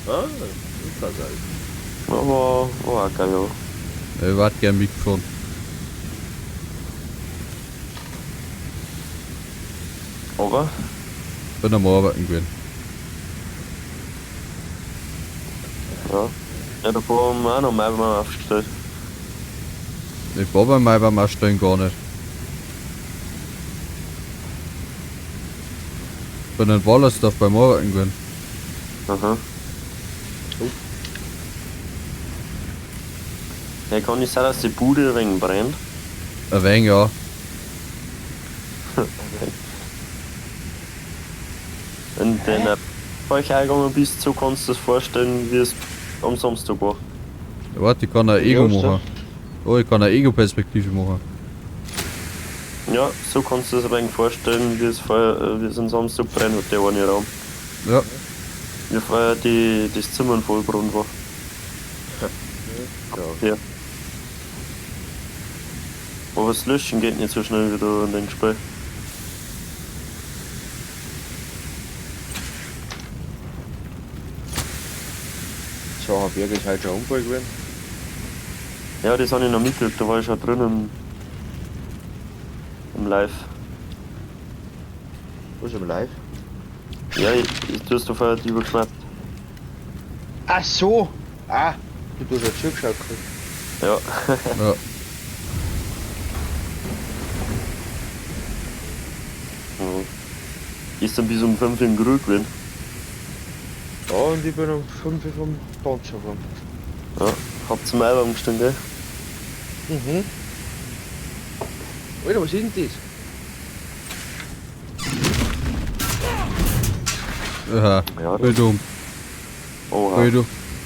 Ah, das war geil. Ja, war auch geil, ja. Ich wart gern mitgefahren. Aber? Bin am Arbeiten gewesen. Ja. Ja, davor haben wir auch noch Maibaum aufgestellt. Ich war beim Maibaum aufstellen gar nicht. Bin in Wallersdorf beim Arbeiten gewesen. Aha. Oh. Ja, kann nicht sein, dass die Bude ein wenig brennt. Ein wenig, ja. Wenn du bei euch eingegangen bist, so kannst du dir das vorstellen, wie es am Samstag war. Ja, warte, ich kann ein Ego Ja, ist machen. Oh, ich kann eine Ego-Perspektive machen. Ja, so kannst du dir das ein wenig vorstellen, wie es vorher, wie es am Samstag brennt hat, der eine Raum. Ja. Wie vorher das Zimmer vollbrannt war. Ja. Ja. Aber das Löschen geht nicht so schnell wieder in den Spiel. So, Berg ist halt schon Unfall gewesen. Ja, das habe ich noch mitgekriegt, da war ich schon drin im Live. Was im Live? Ja, du hast da vorher übergeschnappt. Ach so! Ah, du hast ja zugeschaut gekriegt. Ja. Ja. Ja. Gestern bis um 5 im Grün gewesen. Ja, und ich bin um 5 Uhr vom Tanzen gefahren. Ja, habt zum Maibaum gestanden, gell? Mhm. Alter, was ist denn das? Aha. Ja, Bin um. Oha.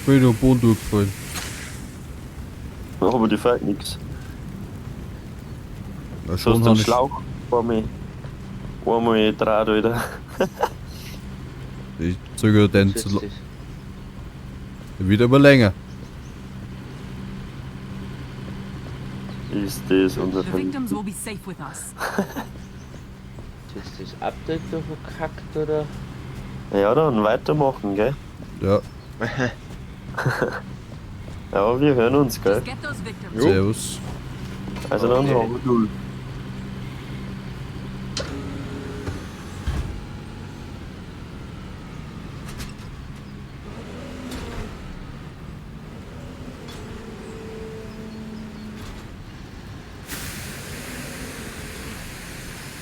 Bin um Boden durchgefallen. Ja, aber die fällt nix. Ja, Du schon hast hab einen ich- Schlauch vor mir. einmal draht, Alter. Ich zögere den Was zu ist das? Wird aber länger. Ist das unser The victims will be safe with us. Ist das Update da verkackt oder? Ja, dann weitermachen, gell? Ja. Ja, wir hören uns, gell? Just get those victims. Servus. Also dann, Okay. okay.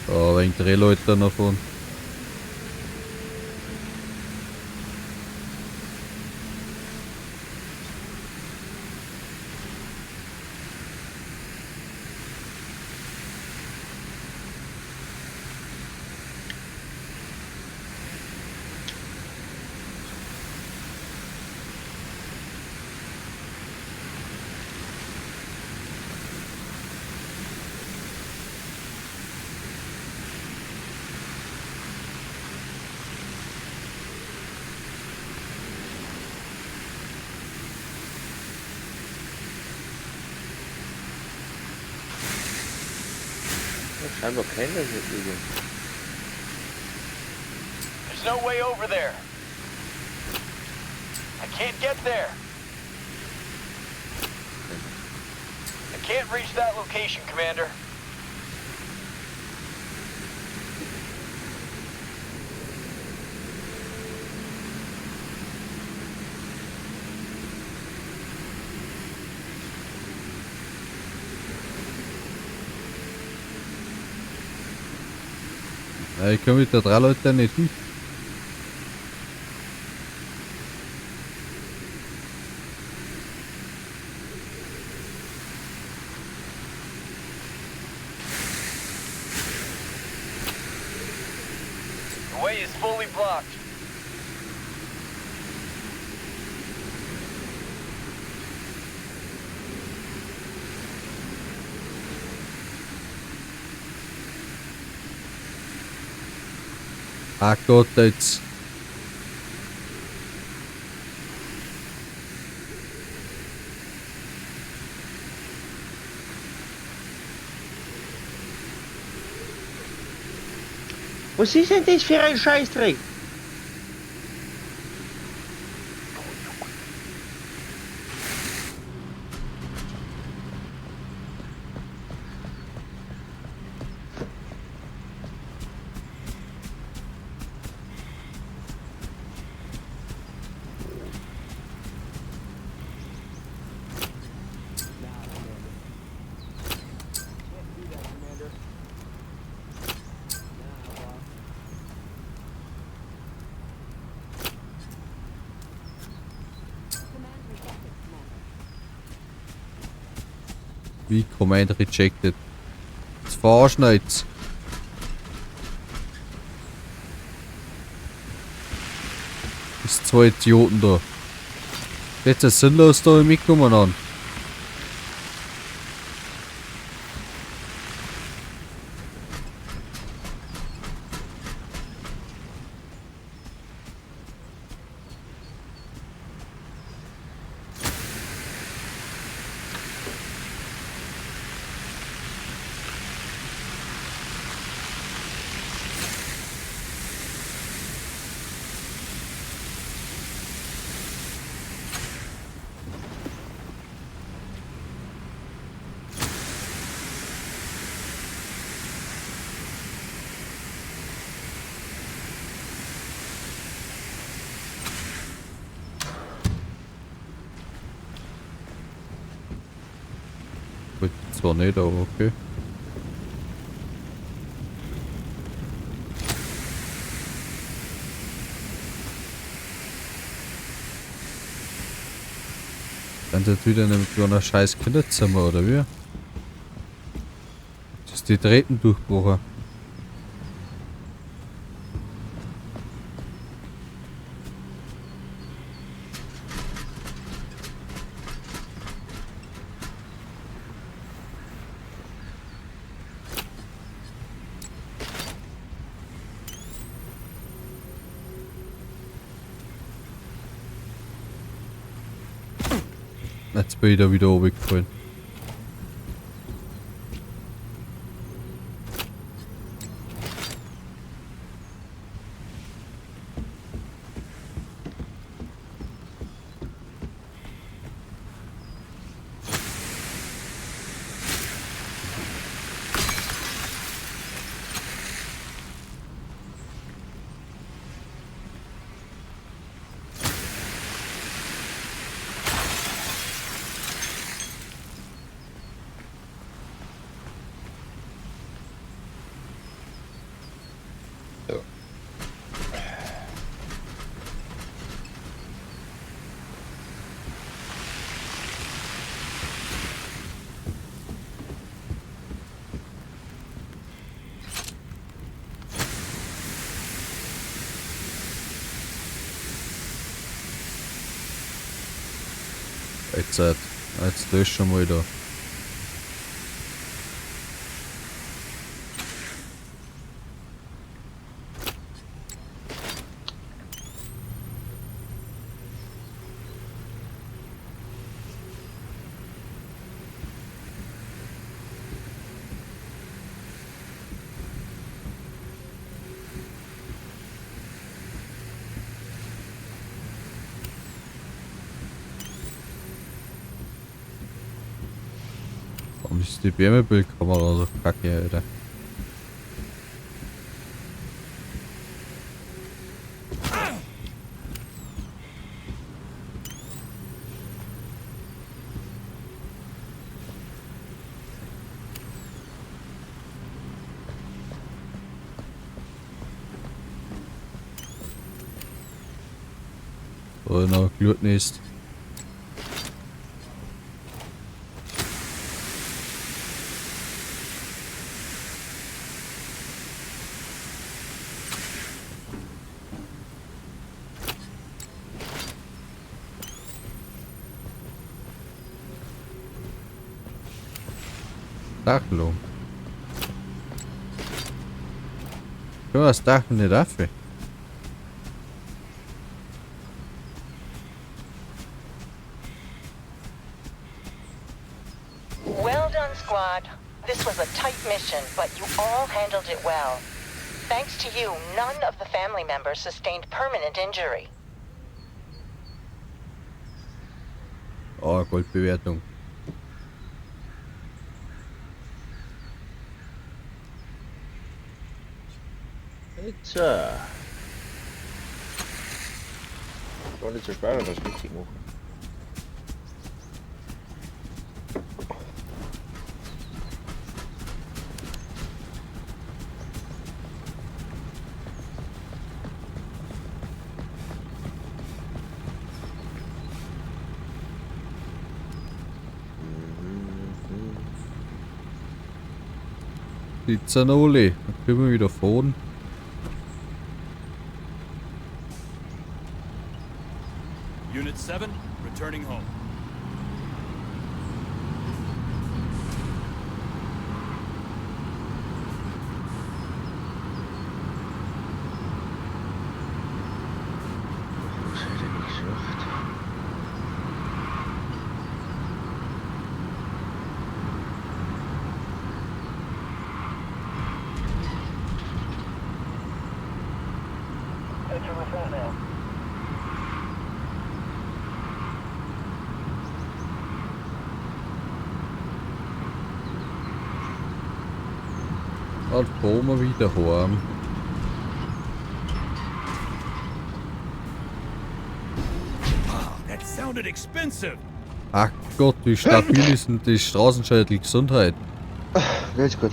Da wegen Drehleute noch von. Ja, scheinbar kennt das nicht übel. There's no way over there. I can't get there. I can't reach that location, Commander. Ja, ich komme mit der drei Leute nicht hin. The way is fully blocked. Ah Gott, jetzt. Was ist denn das für ein Scheißdreck? Wie Command rejected. Das verarschen jetzt. Das sind zwei Idioten da. Jetzt ist sinnlos da mitgekommen an. Wollte ich zwar nicht, aber okay. Dann sind wieder in einem kleinen scheiß Kinderzimmer, oder wie? Das ist die Drähten durchbrochen. Jetzt bin ich da wieder runtergefallen. Jetzt löschen wir da. Warum ist die Wärmebildkamera so kacke, Alter? So, noch Glutnest. Dachlung. Können wir das Dach nicht dafür? Well done, squad. This was a tight mission, but you all handled it well. Thanks to you, none of the family members sustained permanent injury. Oh, Goldbewertung. Jetzt. War nicht so spannend, was richtig machen. Die Zanoli. Dann können wir wieder fahren. Unit 7, returning home. Was hätte ich gesagt? Entering the flat now. Dann fahren wir wieder heim. That sounded expensive. Ach Gott, wie stabil ist denn die Straßenscheitel? Gesundheit. Geht's gut.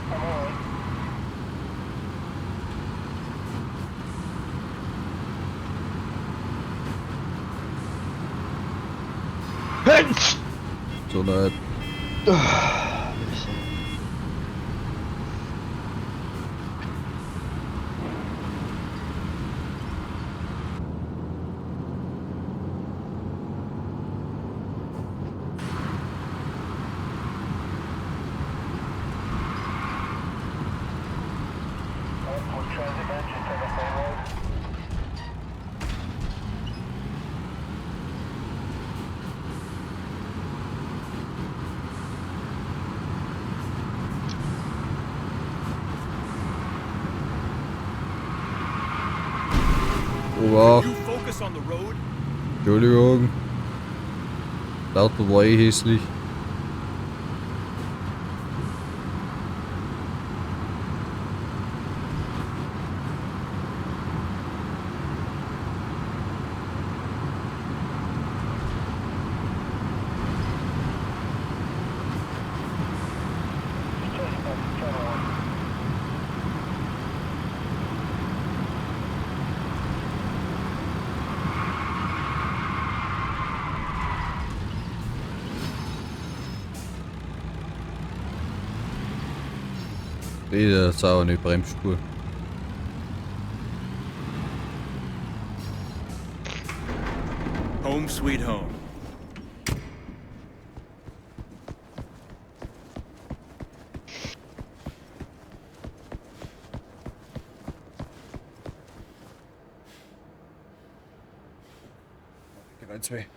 I'm alright. Gesundheit. Obacht. You focus on the road? Entschuldigung. Das Auto war eh hässlich. Das ist auch eine Bremsspur. Home sweet home. Zwei.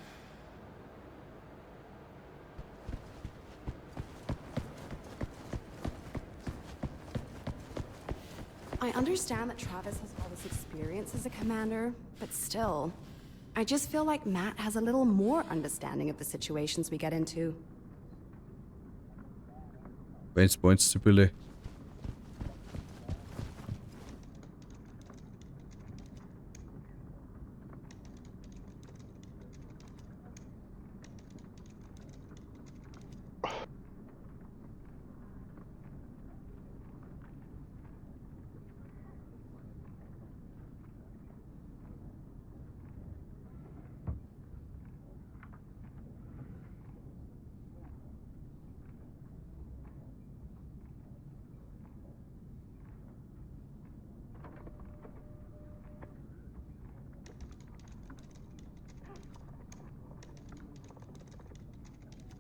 I understand that Travis has all this experience as a commander, but still, I just feel like Matt has a little more understanding of the situations we get into. Wenn's points zu Billy.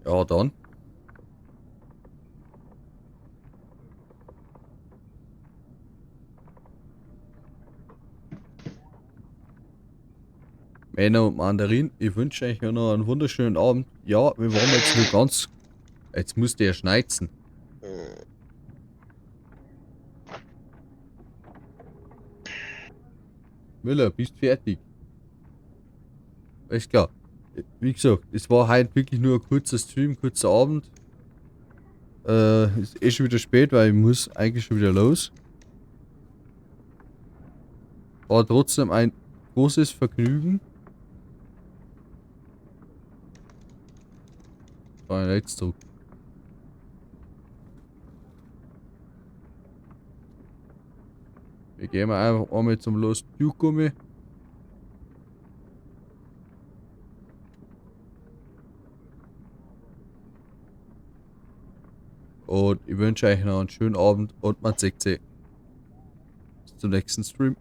Ja, dann. Männer und Mandarin, ich wünsche euch noch einen wunderschönen Abend. Ja, wir waren jetzt nur ganz... Jetzt musste er schneizen. Müller, bist fertig? Alles klar. Wie gesagt, es war heute wirklich nur ein kurzer Stream, kurzer Abend. Ist eh schon wieder spät, weil ich muss eigentlich schon wieder los. War trotzdem ein großes Vergnügen. War ein Rechtsdruck. Wir gehen mal einfach einmal zum Lost Duke. Und ich wünsche euch noch einen schönen Abend und man sieht sich. Bis zum nächsten Stream.